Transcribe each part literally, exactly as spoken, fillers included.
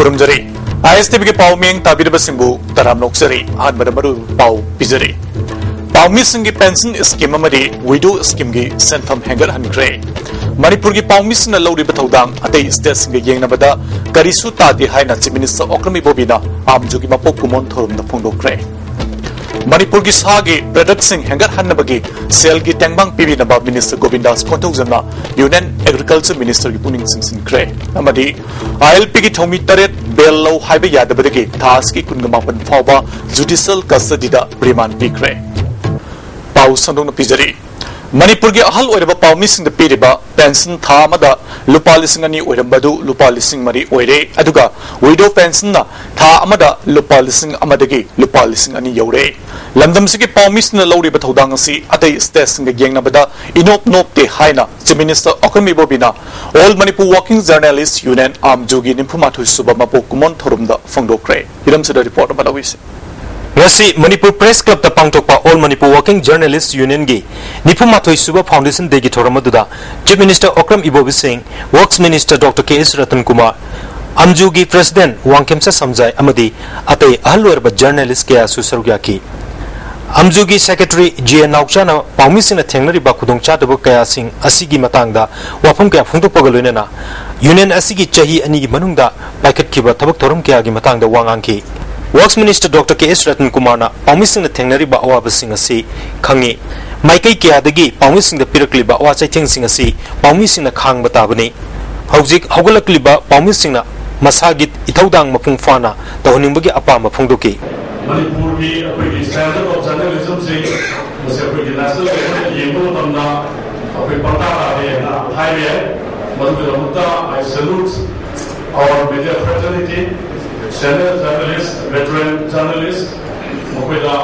ꯈꯨꯔꯨꯝꯖꯔꯤ꯫ ꯑꯥꯏ ꯑꯦꯁ T ꯚꯤꯒꯤ ꯄꯥꯎ ꯃꯤꯌꯦꯡ ꯇꯥꯕꯤꯔꯕꯁꯤꯡꯕꯨ ꯇꯔꯥꯝꯅ ꯑꯣꯛꯆꯔꯤ꯫ ꯑꯍꯥꯟꯕꯗ ꯃꯔꯨ ꯄꯥꯎ ꯄꯤꯖꯔꯤ꯫ ꯄꯥꯎꯃꯤꯁꯤꯡꯒꯤ ꯄꯦꯟꯁꯟ ꯁ꯭ꯀꯤꯝ ꯑꯃꯗꯤ ꯋꯤꯗꯣ ꯁ꯭ꯀꯤꯝꯒꯤ ꯁꯦꯟꯐꯝ ꯍꯦꯟꯒꯠꯍꯟꯈ꯭ꯔꯦ꯫ ꯃꯅꯤꯄꯨꯔꯒꯤ ꯄꯥꯎꯃꯤꯁꯤꯡꯅ ꯂꯧꯔꯤꯕ ꯊꯧꯗꯥꯡ ꯑꯇꯩ ꯁ꯭ꯇꯦꯠꯁꯤꯡꯒ ꯌꯦꯡꯅꯕꯗ ꯀꯔꯤꯁꯨ ꯇꯥꯗꯦ ꯍꯥꯏꯅ ꯆꯤꯐ ꯃꯤꯅꯤꯁꯇꯔ ꯑꯣꯀ꯭ꯔꯝ ꯏꯕꯣꯕꯤꯅ ꯑꯥꯝꯖꯨꯒꯤ ꯃꯄꯣꯛ ꯀꯨꯝꯑꯣꯟ ꯊꯧꯔꯝꯗ ꯐꯣꯡꯗꯣꯛꯈ꯭ꯔꯦ꯫ ꯃꯅꯤꯄꯨꯔꯒꯤ ꯁꯥꯒꯤ ꯄ꯭ꯔꯗꯛꯁꯤꯡ ꯍꯦꯟꯒꯠꯍꯟꯅꯕꯒꯤ ꯁꯦꯜꯒꯤ ꯇꯦꯡꯕꯥꯡ ꯄꯤꯕꯤꯅꯕ ꯃꯤꯅꯤꯁꯇꯔ ꯒꯣꯕꯤꯟꯗꯥꯁ ꯀꯣꯟꯊꯧꯖꯝꯅ ꯌꯨꯅꯤꯌꯟ ꯑꯦꯒ꯭ꯔꯤꯀꯜꯆꯔ ꯃꯤꯅꯤꯁꯇꯔꯒꯤ ꯄꯨꯛꯅꯤꯡ ꯆꯤꯡꯁꯤꯟꯈ꯭ꯔꯦ ꯑꯃꯗꯤ ꯑꯥꯏ ꯑꯦꯜ ꯄꯤꯒꯤ ꯊꯧꯃꯤ ꯇꯔꯦꯠ ꯕꯦꯜ ꯂꯧ ꯍꯥꯏꯕ ꯌꯥꯗꯕꯗꯒꯤ ꯊꯥ ꯑꯁꯤꯒꯤ ꯀꯨꯟꯒ ꯃꯥꯄꯟ ꯐꯥꯎꯕ ꯖꯨꯗꯤꯁꯤꯌꯦꯜ ꯀꯁꯇꯗꯤꯗ ꯔꯤꯃꯥꯟ ꯄꯤꯈ꯭ꯔꯦ꯫ ꯄꯥꯎ ꯁꯟꯗꯣꯛꯅ ꯄꯤꯖꯔꯤ꯫ ꯃꯅꯤꯄꯨꯔꯒꯤ ꯑꯍꯜ ꯑꯣꯏꯔꯕ ꯄꯥꯎꯃꯤꯁꯤꯡꯗ ꯄꯤꯔꯤꯕ ꯄꯦꯟꯁꯟ ꯊꯥ ꯑꯃꯗ ꯂꯨꯄꯥ ꯂꯤꯁꯤꯡ ꯑꯅꯤ ꯑꯣꯏꯔꯝꯕꯗꯨ ꯂꯨꯄꯥ ꯂꯤꯁꯤꯡ ꯃꯔꯤ ꯑꯣꯏꯔꯦ, ꯑꯗꯨꯒ ꯋꯤꯗꯣ ꯄꯦꯟꯁꯟꯅ ꯊꯥ ꯑꯃꯗ ꯂꯨꯄꯥ ꯂꯤꯁꯤꯡ ꯑꯃꯗꯒꯤ ꯂꯨꯄꯥ ꯂꯤꯁꯤꯡ ꯑꯅꯤ ꯌꯧꯔꯦ꯫ ꯂꯝꯗꯝꯁꯤꯒꯤ ꯄꯥꯎꯃꯤꯁꯤꯡꯅ ꯂꯧꯔꯤꯕ ꯊꯧꯗꯥꯡ ꯑꯁꯤ ꯑꯇꯩ ꯁ꯭ꯇꯦꯠꯁꯤꯡꯒ ꯌꯦꯡꯅꯕꯗ ꯏꯅꯣꯞ ꯅꯣꯞꯇꯦ ꯍꯥꯏꯅ ꯆꯤꯐ ꯃꯤꯅꯤꯁꯇꯔ ꯑꯣꯀ꯭ꯔꯝ ꯏꯕꯣꯕꯤꯅ all Manipur working journalist union, ꯑꯥꯝꯖꯨꯒꯤ ꯅꯤꯐꯨ ꯃꯥꯊꯣꯏ ꯁꯨꯕ ꯃꯄꯣꯛ ꯀꯨꯝꯑꯣꯟ ꯊꯧꯔꯝꯗ ꯐꯣꯡꯗꯣꯛꯈ꯭ꯔꯦ꯫ ꯍꯤꯔꯝꯁꯤꯗ ꯔꯤꯄꯣꯔꯠ ꯑꯃ ꯂꯧꯏꯁꯤ꯫ ꯉꯁꯤ ꯃꯅꯤꯄꯨꯔ ꯄ꯭ꯔꯦꯁ ꯀ꯭ꯂꯕꯇ ꯄꯥꯡꯊꯣꯛꯄ ꯑꯣꯜ ꯃꯅꯤꯄꯨꯔ ꯋꯥꯔꯀꯤꯡ ꯖꯔꯅꯦꯂꯤꯁ ꯌꯨꯅꯤꯌꯟꯒꯤ ꯅꯤꯐꯨ ꯃꯥꯊꯣꯏ ꯁꯨꯕ ꯐꯥꯎꯟꯗꯦꯁꯟ ꯗꯦꯒꯤ ꯊꯧꯔꯝ ꯑꯗꯨꯗ ꯆꯤꯐ ꯃꯤꯅꯤꯁꯇꯔ ꯑꯣꯀ꯭ꯔꯝ ꯏꯕꯣꯕꯤ ꯁꯤꯡ, ꯋꯔꯛꯁ ꯃꯤꯅꯤꯁꯇꯔ ꯗꯣꯛꯇꯔ ꯀꯦ ꯑꯦꯁ ꯔꯇꯟ ꯀꯨꯃꯥꯔ, ꯑꯥꯝꯖꯨꯒꯤ ꯄ꯭ꯔꯦꯁꯤꯗꯦꯟꯠ ꯋꯥꯡꯈꯦꯝꯆꯥ ꯁꯝꯖꯥꯏ ꯑꯃꯗꯤ ꯑꯇꯩ ꯑꯍꯜ ꯑꯣꯏꯔꯕ ꯖꯔꯅꯦꯂꯤꯁ ꯀꯌꯥꯁꯨ ꯁꯔꯨꯛ ꯌꯥꯈꯤ꯫ ꯑꯥꯝꯖꯨꯒꯤ ꯁꯦꯀ꯭ꯔꯦꯇꯔꯤ ꯖꯦ ꯅꯥꯎꯆꯥꯅ ꯄꯥꯎꯃꯤꯁꯤꯡꯅ ꯊꯦꯡꯅꯔꯤꯕ ꯈꯨꯗꯣꯡꯆꯥꯗꯕ ꯀꯌꯥꯁꯤꯡ ꯑꯁꯤꯒꯤ ꯃꯇꯥꯡꯗ ꯋꯥꯐꯝ ꯀꯌꯥ ꯐꯣꯡꯗꯣꯛꯄꯒ ꯂꯣꯏꯅꯅ ꯌꯨꯅꯤꯌꯟ ꯑꯁꯤꯒꯤ ꯆꯍꯤ ꯑꯅꯤꯒꯤ ꯃꯅꯨꯡꯗ ꯄꯥꯏꯈꯠꯈꯤꯕ ꯊꯕꯛ ꯊꯧꯔꯝ ꯀꯌꯥꯒꯤ ꯃꯇꯥꯡꯗ ꯋꯥ ꯉꯥꯡꯈꯤ꯫ ꯋꯔꯛꯁ ꯃꯤꯅꯤꯁꯇꯔ ꯗꯣꯛꯇꯔ ꯀꯦ ꯑꯦꯁ ꯔꯇꯟ ꯀꯨꯃꯥꯔꯅ ꯄꯥꯎꯃꯤꯁꯤꯡꯅ ꯊꯦꯡꯅꯔꯤꯕ ꯑꯋꯥꯕꯁꯤꯡ ꯑꯁꯤ ꯈꯪꯉꯤ꯫ ꯃꯥꯏꯀꯩ ꯀꯌꯥꯗꯒꯤ ꯄꯥꯎꯃꯤꯁꯤꯡꯗ ꯄꯤꯔꯛꯂꯤꯕ ꯑꯋꯥ ꯆꯩꯊꯦꯡꯁꯤꯡ ꯑꯁꯤ ꯄꯥꯎꯃꯤꯁꯤꯡꯅ ꯈꯥꯡꯕ ꯇꯥꯕꯅꯤ꯫ ꯍꯧꯖꯤꯛ ꯍꯧꯒꯠꯂꯛꯂꯤꯕ ꯄꯥꯎꯃꯤꯁꯤꯡꯅ ꯃꯁꯥꯒꯤ ꯏꯊꯧꯗꯥꯡ ꯃꯄꯨꯡ ꯐꯥꯅ ꯇꯧꯍꯟꯅꯤꯡꯕꯒꯤ ꯑꯄꯥꯝꯕ ꯐꯣꯡꯗꯣꯛꯈꯤ꯫ ꯃꯅꯤꯄꯨꯔꯒꯤ ꯑꯩꯈꯣꯏꯒꯤ ꯁ꯭ꯇꯦꯟꯗꯔꯗ ꯑꯣꯐ ꯖꯔꯅꯦꯂꯤꯖꯝꯁꯦ ꯃꯁꯤ ꯑꯩꯈꯣꯏꯒꯤ ꯅꯦꯁꯅꯦꯜ ꯂꯦꯚꯦꯜꯗ ꯌꯦꯡꯕ ꯃꯇꯝꯗ ꯑꯩꯈꯣꯏ ꯄꯪꯇꯥ ꯇꯥꯗꯦ ꯍꯥꯏꯅ ꯍꯥꯏꯕ ꯌꯥꯏ꯫ ꯃꯗꯨꯒꯤꯗꯃꯛꯇ I salute our media fraternity, senior journalist, veteran journalist, ꯃꯈꯣꯏꯗ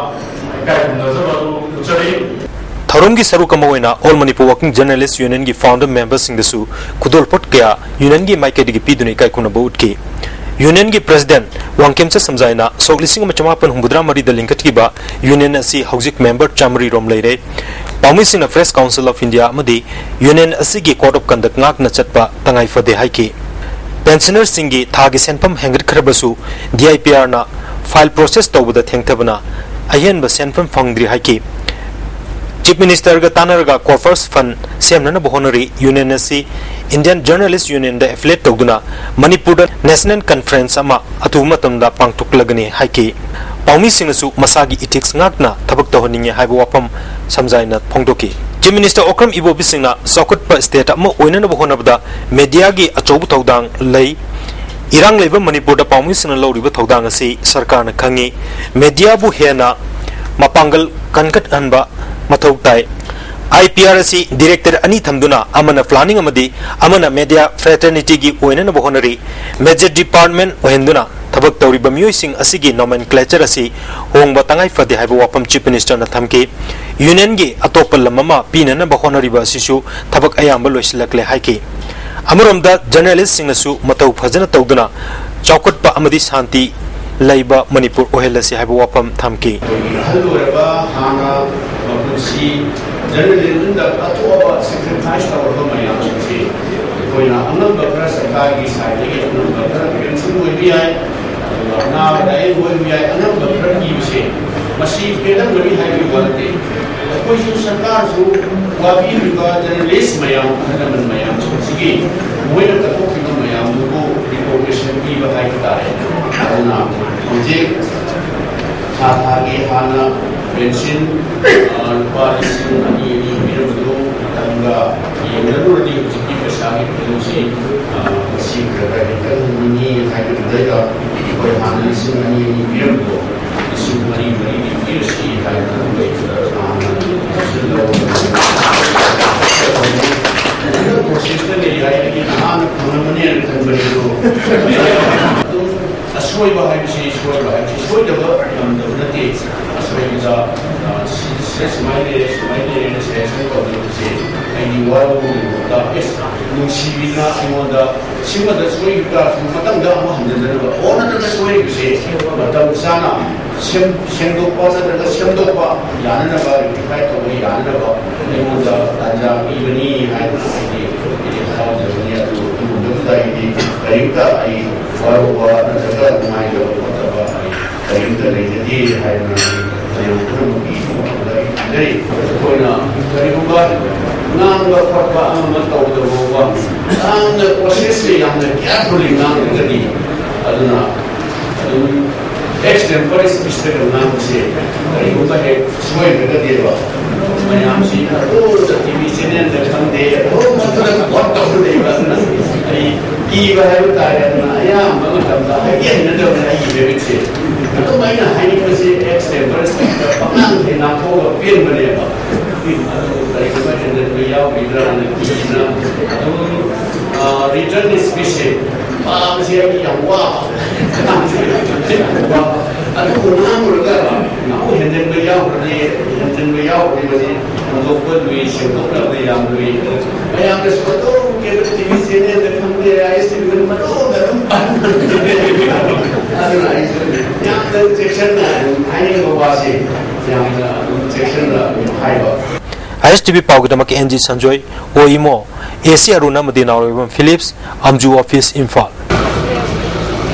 ꯏꯀꯥꯏ ꯈꯨꯝꯅꯖꯕ ꯑꯗꯨ ꯎꯠꯆꯔꯤ꯫ ꯊꯧꯔꯝꯒꯤ ꯁꯔꯨꯛ ꯑꯃ ꯑꯣꯏꯅ ꯑꯣꯜ ꯃꯅꯤꯄꯨꯔ ꯋꯥꯔꯀꯤꯡ ꯖꯔꯅꯦꯂꯤꯁ ꯌꯨꯅꯤꯌꯟꯒꯤ ꯐꯥꯎꯟꯗꯔ ꯃꯦꯝꯕꯔꯁꯤꯡꯗꯁꯨ ꯈꯨꯗꯣꯜꯄꯣꯠ ꯀꯌꯥ ꯌꯨꯅꯤꯌꯟꯒꯤ ꯃꯥꯏꯀꯩꯗꯒꯤ ꯄꯤꯗꯨꯅ ꯏꯀꯥꯏ ꯈꯨꯝꯅꯕ ꯎꯠꯈꯤ꯫ ꯌꯨꯅꯤꯌꯟꯒꯤ ꯄ꯭ꯔꯦꯁꯤꯗꯦꯟꯠ ꯋꯥꯡꯈꯦꯝꯆꯥ ꯁꯝꯖꯥꯏꯅ ꯁꯣꯛ ꯂꯤꯁꯤꯡ ꯑꯃ ꯆꯃꯥꯄꯟ ꯍꯨꯝꯐꯨꯇꯔꯥ ꯃꯔꯤꯗ ꯂꯤꯡꯈꯠꯈꯤꯕ ꯌꯨꯅꯤꯌꯟ ꯑꯁꯤ ꯍꯧꯖꯤꯛ ꯃꯦꯝꯕꯔ ꯆꯥꯃꯔꯤ ꯔꯣꯝ ꯂꯩꯔꯦ꯫ ꯄꯥꯎꯃꯤꯁꯤꯡꯅ ꯄ꯭ꯔꯦꯁ ꯀꯥꯎꯟꯁꯤꯜ ꯑꯣꯐ ꯏꯟꯗꯤꯌꯥ ꯑꯃꯗꯤ ꯌꯨꯅꯤꯌꯟ ꯑꯁꯤꯒꯤ ꯀꯣꯗ ꯑꯣꯐ ꯀꯟꯗꯛ ꯉꯥꯛꯅ ꯆꯠꯄ ꯇꯉꯥꯏ ꯐꯗꯦ ꯍꯥꯏꯈꯤ꯫ ꯄꯦꯟꯁꯅꯔꯁꯤꯡꯒꯤ ꯊꯥꯒꯤ ꯁꯦꯟꯐꯝ ꯍꯦꯟꯒꯠꯈ꯭ꯔꯕꯁꯨ D I P ꯑꯥꯔꯅ file process ꯇꯧꯕꯗ ꯊꯦꯡꯊꯕꯅ ꯑꯍꯦꯟꯕ ꯁꯦꯟꯐꯝ ꯐꯪꯗ꯭ꯔꯤ ꯍꯥꯏꯈꯤ꯫ ꯆꯤꯐ ꯃꯤꯅꯤꯁꯇꯔꯒ ꯇꯥꯟꯅꯔꯒ ꯀꯣꯔꯄꯁ ꯐꯟ ꯁꯦꯝꯅꯅꯕ ꯍꯣꯠꯅꯔꯤ꯫ ꯌꯨꯅꯤꯌꯟ ꯑꯁꯤ ꯏꯟꯗꯤꯌꯟ ꯖꯔꯅꯦꯂꯤꯁ ꯌꯨꯅꯤꯌꯟꯗ ꯑꯦꯐꯤꯂꯦꯠ ꯇꯧꯗꯨꯅ ꯃꯅꯤꯄꯨꯔꯗ ꯅꯦꯁꯅꯦꯜ ꯀꯟꯐꯔꯦꯟꯁ ꯑꯃ ꯑꯊꯨꯕ ꯃꯇꯝꯗ ꯄꯥꯡꯊꯣꯛꯂꯒꯅꯤ ꯍꯥꯏꯈꯤ꯫ ꯄꯥꯎꯃꯤꯁꯤꯡꯅꯁꯨ ꯃꯁꯥꯒꯤ ꯏꯊꯤꯛꯁ ꯉꯥꯛꯅ ꯊꯕꯛ ꯇꯧꯍꯟꯅꯤꯡꯉꯤ ꯍꯥꯏꯕ ꯋꯥꯐꯝ ꯁꯝꯖꯥꯏꯅ ꯐꯣꯡꯗꯣꯛꯈꯤ꯫ ꯆꯤꯐ ꯃꯤꯅꯤꯁꯇꯔ ꯑꯣꯀ꯭ꯔꯝ ꯏꯕꯣꯕꯤꯁꯤꯡꯅ ꯆꯥꯎꯈꯠꯄ ꯁ꯭ꯇꯦꯠ ꯑꯃ ꯑꯣꯏꯅꯅꯕ ꯍꯣꯠꯅꯕꯗ ꯃꯦꯗꯤꯌꯥꯒꯤ ꯑꯆꯧꯕ ꯊꯧꯗꯥꯡ ꯂꯩ꯫ ꯏꯔꯥꯡ ꯂꯩꯕ ꯃꯅꯤꯄꯨꯔꯗ ꯄꯥꯎꯃꯤꯁꯤꯡꯅ ꯂꯧꯔꯤꯕ ꯊꯧꯗꯥꯡ ꯑꯁꯤ ꯁꯔꯀꯥꯔꯅ ꯈꯪꯏ꯫ ꯃꯦꯗꯤꯌꯥꯕꯨ ꯍꯦꯟꯅ ꯃꯄꯥꯡꯒꯜ ꯀꯟꯈꯠꯍꯟꯕ ꯃꯊꯧ ꯇꯥꯏ꯫ ꯑꯥꯏ ꯄꯤ ꯑꯥꯔ ꯑꯁꯤ ꯗꯤꯔꯦꯛꯇꯔ ꯑꯅꯤ ꯊꯝꯗꯨꯅ ꯑꯃꯅ ꯄ꯭ꯂꯥꯅꯤꯡ ꯑꯃꯗꯤ ꯑꯃꯅ ꯃꯦꯗꯤꯌꯥ ꯐ꯭ꯔꯦꯇꯔꯅꯤꯇꯤꯒꯤ ꯑꯣꯏꯅꯅꯕ ꯍꯣꯠꯅꯔꯤ꯫ ꯃꯦꯖꯔ ꯗꯤꯄꯥꯔꯠꯃꯦꯟ ꯑꯣꯏꯍꯟꯗꯨꯅ ꯊꯕꯛ ꯇꯧꯔꯤꯕ ꯃꯤꯑꯣꯏꯁꯤꯡ ꯑꯁꯤꯒꯤ ꯅꯣꯃꯦꯟꯀ꯭ꯂꯦꯆꯔ ꯑꯁꯤ ꯍꯣꯡꯕ ꯇꯉꯥꯏ ꯐꯗꯦ ꯍꯥꯏꯕ ꯋꯥꯐꯝ ꯆꯤꯐ ꯃꯤꯅꯤꯁꯇꯔꯅ ꯊꯝꯈꯤ꯫ ꯌꯨꯅꯤꯌꯟꯒꯤ ꯑꯇꯣꯞꯄ ꯂꯝ ꯑꯃ ꯄꯤꯅꯅꯕ ꯍꯣꯠꯅꯔꯤꯕ ꯑꯁꯤꯁꯨ ꯊꯕꯛ ꯑꯌꯥꯝꯕ ꯂꯣꯏꯁꯤꯜꯂꯛꯂꯦ ꯍꯥꯏꯈꯤ꯫ ꯑꯃꯔꯣꯝꯗ ꯖꯔꯅꯦꯂꯤꯁꯁꯤꯡꯅꯁꯨ ꯃꯇꯧ ꯐꯖꯅ ꯇꯧꯗꯨꯅ ꯆꯥꯎꯈꯠꯄ ꯑꯃꯗꯤ ꯁꯥꯟꯇꯤ ꯂꯩꯕ ꯃꯅꯤꯄꯨꯔ ꯑꯣꯏꯍꯜꯂꯁꯤ ꯍꯥꯏꯕ ꯋꯥꯐꯝ ꯊꯝꯈꯤ꯫ ꯑꯩꯈꯣꯏꯒꯤ ꯑꯍꯜ ꯑꯣꯏꯔꯕ ꯍꯥꯟꯅ ꯃꯄꯨꯟꯁꯤ ꯖꯔꯅꯦꯂꯤꯖꯝꯗ ꯀꯠꯊꯣꯛꯑꯕ, ꯁꯦꯀ꯭ꯔꯤꯐꯥꯏꯁ ꯇꯧꯔꯕ ꯃꯌꯥꯝꯁꯤꯡꯁꯦ ꯑꯩꯈꯣꯏꯅ ꯑꯉꯝꯕ ꯈꯔ ꯁꯔꯀꯥꯔꯒꯤ ꯁꯥꯏꯠꯇꯒꯤ ꯑꯉꯝꯕ ꯈꯔ ꯄꯦꯟꯁꯟ ꯑꯣꯏꯕ ꯌꯥꯏ, ꯑꯗꯨꯒ ꯑꯅꯥꯕꯗ ꯑꯌꯦꯡꯕ ꯑꯣꯏꯕ ꯌꯥꯏ, ꯑꯉꯝꯕ ꯈꯔ ꯄꯤꯕꯁꯦ ꯃꯁꯤ ꯄꯦꯜꯂꯝꯒꯅꯤ ꯍꯥꯏꯕꯒꯤ ꯋꯥ ꯅꯠꯇꯦ꯫ ꯑꯩꯈꯣꯏꯁꯨ ꯁꯔꯀꯥꯔꯁꯨ ꯋꯥꯕꯤꯔꯤꯕ ꯖꯔꯅꯦꯂꯤꯁ ꯃꯌꯥꯝ, ꯑꯍꯜ ꯂꯃꯟ ꯃꯌꯥꯝꯁꯤꯡꯁꯤꯒꯤ ꯃꯣꯏꯅ ꯀꯠꯊꯣꯛꯈꯤꯕ ꯃꯌꯥꯝꯗꯨꯕꯨ ꯔꯤꯀꯣꯒꯅꯤꯁꯟ ꯄꯤꯕ ꯍꯥꯏꯕ ꯇꯥꯔꯦ꯫ ꯑꯗꯨꯅ ꯍꯧꯖꯤꯛ ꯊꯥ ꯊꯥꯒꯤ ꯍꯥꯟꯅ ꯄꯦꯟꯁꯤꯟ, ꯑ, ꯂꯨꯄꯥ ꯂꯤꯁꯤꯡ ꯑꯅꯤ ꯑꯅꯤ ꯄꯤꯔꯝꯕꯗꯨ ꯃꯇꯝꯒ ꯌꯦꯡꯅꯔꯨꯔꯗꯤ ꯍꯧꯖꯤꯛꯀꯤ ꯄꯩꯁꯥꯒꯤ ꯐꯤꯕꯝꯁꯤ, ꯑ, ꯃꯁꯤ ꯈꯔ ꯈꯔ ꯍꯦꯟꯒꯠꯍꯟꯅꯤꯡꯉꯤ ꯍꯥꯏꯕꯗꯨꯗꯩꯗ ꯑꯩꯈꯣꯏ ꯍꯥꯟꯅ ꯂꯤꯁꯤꯡ ꯑꯅꯤ ꯑꯅꯤ ꯄꯤꯔꯝꯕꯗꯣ ꯂꯤꯁꯤꯡ ꯃꯔꯤ ꯃꯔꯤꯗꯤ ꯄꯤꯔꯁꯤ ꯍꯥꯏꯗꯅ ꯑꯩꯈꯣꯏ ꯍꯥꯟꯅ ꯂꯧꯁꯤꯜꯍꯧꯕꯅꯤ꯫ ꯄ꯭ꯔꯣꯁꯦꯁꯇ ꯂꯩ ꯍꯥꯏ, ꯑꯩꯗꯤ ꯅꯍꯥꯟꯅ ꯐꯪꯉꯝꯃꯅꯦꯅ ꯈꯟꯕꯅꯤ, ꯑꯗꯣ ꯑꯗꯨꯝ ꯑꯁꯣꯏꯕ ꯍꯥꯏꯕꯁꯤ, ꯁꯣꯏꯕ ꯍꯥꯏꯕꯁꯤ ꯁꯣꯏꯗꯕ ꯉꯝꯗꯕ ꯅꯠꯇꯦ꯫ ꯑꯁꯣꯏꯕꯗ, ꯑ, ꯁꯤ, ꯁꯤ ꯁꯨꯃꯥꯏꯅ ꯂꯩꯔꯦ, ꯁꯨꯃꯥꯏꯅ ꯂꯩꯔꯦꯅ ꯁꯖꯦꯁꯟ ꯇꯧꯅꯕꯁꯦ ꯑꯩꯗꯤ ꯋꯥꯔꯧꯕꯒꯤ ꯃꯍꯨꯠꯇ, ꯑꯦꯁ, ꯅꯨꯡꯁꯤꯕꯤꯗꯨꯅ ꯑꯩꯉꯣꯟꯗ ꯁꯤꯃꯗ ꯁꯣꯏꯈꯤꯕ ꯇꯥꯔꯁꯨ ꯃꯊꯪꯗ ꯑꯃꯨꯛ ꯍꯟꯖꯤꯟꯗꯅꯕ, ꯑꯣꯟꯅꯗꯅ ꯁꯣꯏꯔꯤꯕꯁꯦ ꯃꯇꯝ ꯆꯥꯅ ꯁꯦꯝ-, ꯁꯦꯡꯗꯣꯛꯄ ꯅꯠꯇ꯭ꯔꯒ ꯁꯦꯝꯗꯣꯛꯄ ꯌꯥꯅꯅꯕ, ꯔꯦꯛꯇꯤꯐꯥꯏ ꯇꯧꯕ ꯌꯥꯅꯅꯕ ꯑꯩꯉꯣꯟꯗ ꯇꯥꯟꯖꯥ ꯄꯤꯕꯅꯤ ꯍꯥꯏꯗꯅ ꯑꯩꯗꯤ, ꯑꯩꯗꯤ ꯍꯔꯥꯎꯖꯕꯅꯤ꯫ ꯑꯗꯨ ꯑꯗꯨꯒꯨꯝꯕꯗꯨꯗ ꯑꯩꯗꯤ ꯀꯔꯤ ꯑꯩ ꯋꯥꯔꯧꯕ ꯅꯠꯇ꯭ꯔꯒ ꯅꯨꯡꯉꯥꯏꯇꯕ ꯈꯣꯠꯇꯕ ꯀꯔꯤꯝꯇ ꯂꯩꯖꯗꯦ ꯍꯥꯏꯗꯅ ꯃꯌꯥꯝ ꯄꯨꯝꯅꯃꯛꯀꯤ ꯃꯃꯥꯡꯗ ꯑꯩ ꯊꯝꯖꯔꯤ꯫ ꯑꯩꯈꯣꯏꯅ ꯀꯔꯤꯒꯨꯝꯕ ꯉꯥꯡꯕ ꯈꯣꯠꯄ ꯑꯃ ꯑꯃ ꯇꯧꯕꯗ ꯐꯥꯎꯕ ꯌꯥꯝꯅ ꯄ꯭ꯔꯣꯁꯦꯁꯁꯦ ꯌꯥꯝꯅ ꯀꯤꯌꯥꯔꯐꯨꯜꯂꯤ ꯉꯥꯡꯗ꯭ꯔꯒꯗꯤ, ꯑꯗꯨꯅ ꯑꯗꯨꯝ ꯑꯦꯛꯁ ꯇꯦꯝꯄꯔ ꯁ꯭ꯄꯤꯁꯇꯒ ꯉꯥꯡꯕꯁꯦ ꯀꯔꯤꯒꯨꯝꯕ ꯍꯦꯛ ꯁꯣꯏꯈ꯭ꯔꯒꯗꯤꯕ ꯃꯌꯥꯝꯁꯤ ꯑꯗꯨꯝ ꯇꯤ ꯚꯤ ꯆꯦꯅꯦꯜꯗ ꯈꯪꯗꯦ, ꯑꯗꯨꯝ ꯃꯗꯨꯗ ꯀꯣꯠ ꯇꯧꯔ ꯂꯩꯕ꯫ ꯑꯗꯨꯅ ꯑꯩ ꯀꯤꯕ ꯍꯥꯏꯕ ꯇꯥꯔꯦ꯫ ꯑꯗꯨꯅ ꯑꯌꯥꯝꯕ ꯃꯇꯝꯗ ꯍꯥꯏꯒꯦ ꯍꯥꯏꯅꯗꯕꯅꯦ ꯑꯩꯒꯤ ꯍꯦꯕꯤꯠꯁꯦ꯫ ꯑꯗꯨꯝ ꯑꯩꯅ ꯍꯥꯏꯅꯤꯡꯕꯁꯦ ꯑꯦꯛꯁ ꯇꯦꯝꯄꯔ ꯁ꯭ꯄꯤꯁꯇ ꯄꯪꯉꯥꯡ ꯍꯦꯛ ꯉꯥꯡꯊꯣꯛꯑꯒ ꯄꯦꯟꯕꯅꯦꯕ꯫ ꯑꯗꯨ ꯀꯔꯤꯒꯨꯝꯕ ꯍꯦꯟꯖꯟꯕ ꯌꯥꯎꯈꯤꯗ꯭ꯔꯥꯅ ꯀꯤꯗꯅ ꯑꯗꯨꯝ, ꯑ, ꯔꯤꯇꯔꯟ ꯁ꯭ꯄꯤꯁꯁꯦ ꯄꯥꯕꯁꯦ ꯑꯩ ꯌꯥꯝ ꯋꯥꯕ꯫ ꯑꯗꯨꯕꯨ ꯉꯥꯡꯉꯨꯔꯒ ꯑꯃꯨꯛ ꯍꯦꯟꯖꯟꯕ ꯌꯥꯎꯈ꯭ꯔꯗꯤ, ꯍꯦꯟꯖꯟꯕ ꯌꯥꯎꯈ꯭ꯔꯗꯤ ꯃꯁꯤ ꯍꯟꯗꯣꯛꯄ ꯂꯨꯏ, ꯁꯦꯡꯗꯣꯛꯅꯕꯗ ꯌꯥꯝ ꯂꯨꯏ꯫ ꯃꯌꯥꯝꯅꯁꯨ ꯑꯗꯨꯝ ꯀꯦꯕꯜ ꯇꯤ ꯚꯤ ꯆꯦꯅꯦꯜꯗ ꯈꯪꯗꯦ, ꯑꯥꯏ ꯑꯦꯁ ꯇꯤ ꯚꯤꯗ ꯃꯅꯨꯡꯗ ꯑꯗꯨꯝ ꯄꯟꯕꯅꯦ꯫ ꯑꯗꯨꯅ ꯑꯩꯁꯨ ꯌꯥꯝꯅ ꯆꯦꯛꯁꯤꯟꯅ ꯑꯗꯨꯝ ꯍꯥꯏꯅꯤꯡꯕ ꯋꯥꯁꯦ ꯌꯥꯝꯅ ꯑꯗꯨꯝ ꯆꯦꯛꯁꯤꯟꯅ ꯑꯗꯨꯝ ꯍꯥꯏꯕ꯫ ꯑꯥꯏ ꯑꯦꯁ T V ꯄꯥꯎꯒꯤꯗꯃꯛ and G Sanjoy, ꯑꯣ ꯏꯃꯣ, ꯑꯦ ꯁꯤ ꯑꯔꯨꯟ ꯑꯃꯗꯤ ꯅꯥꯎꯔꯦꯝꯕꯝ ꯐꯤꯂꯤꯞꯁ, ꯑꯝꯖꯨ ꯑꯣꯐꯤꯁ, ꯏꯝꯐꯥꯜ꯫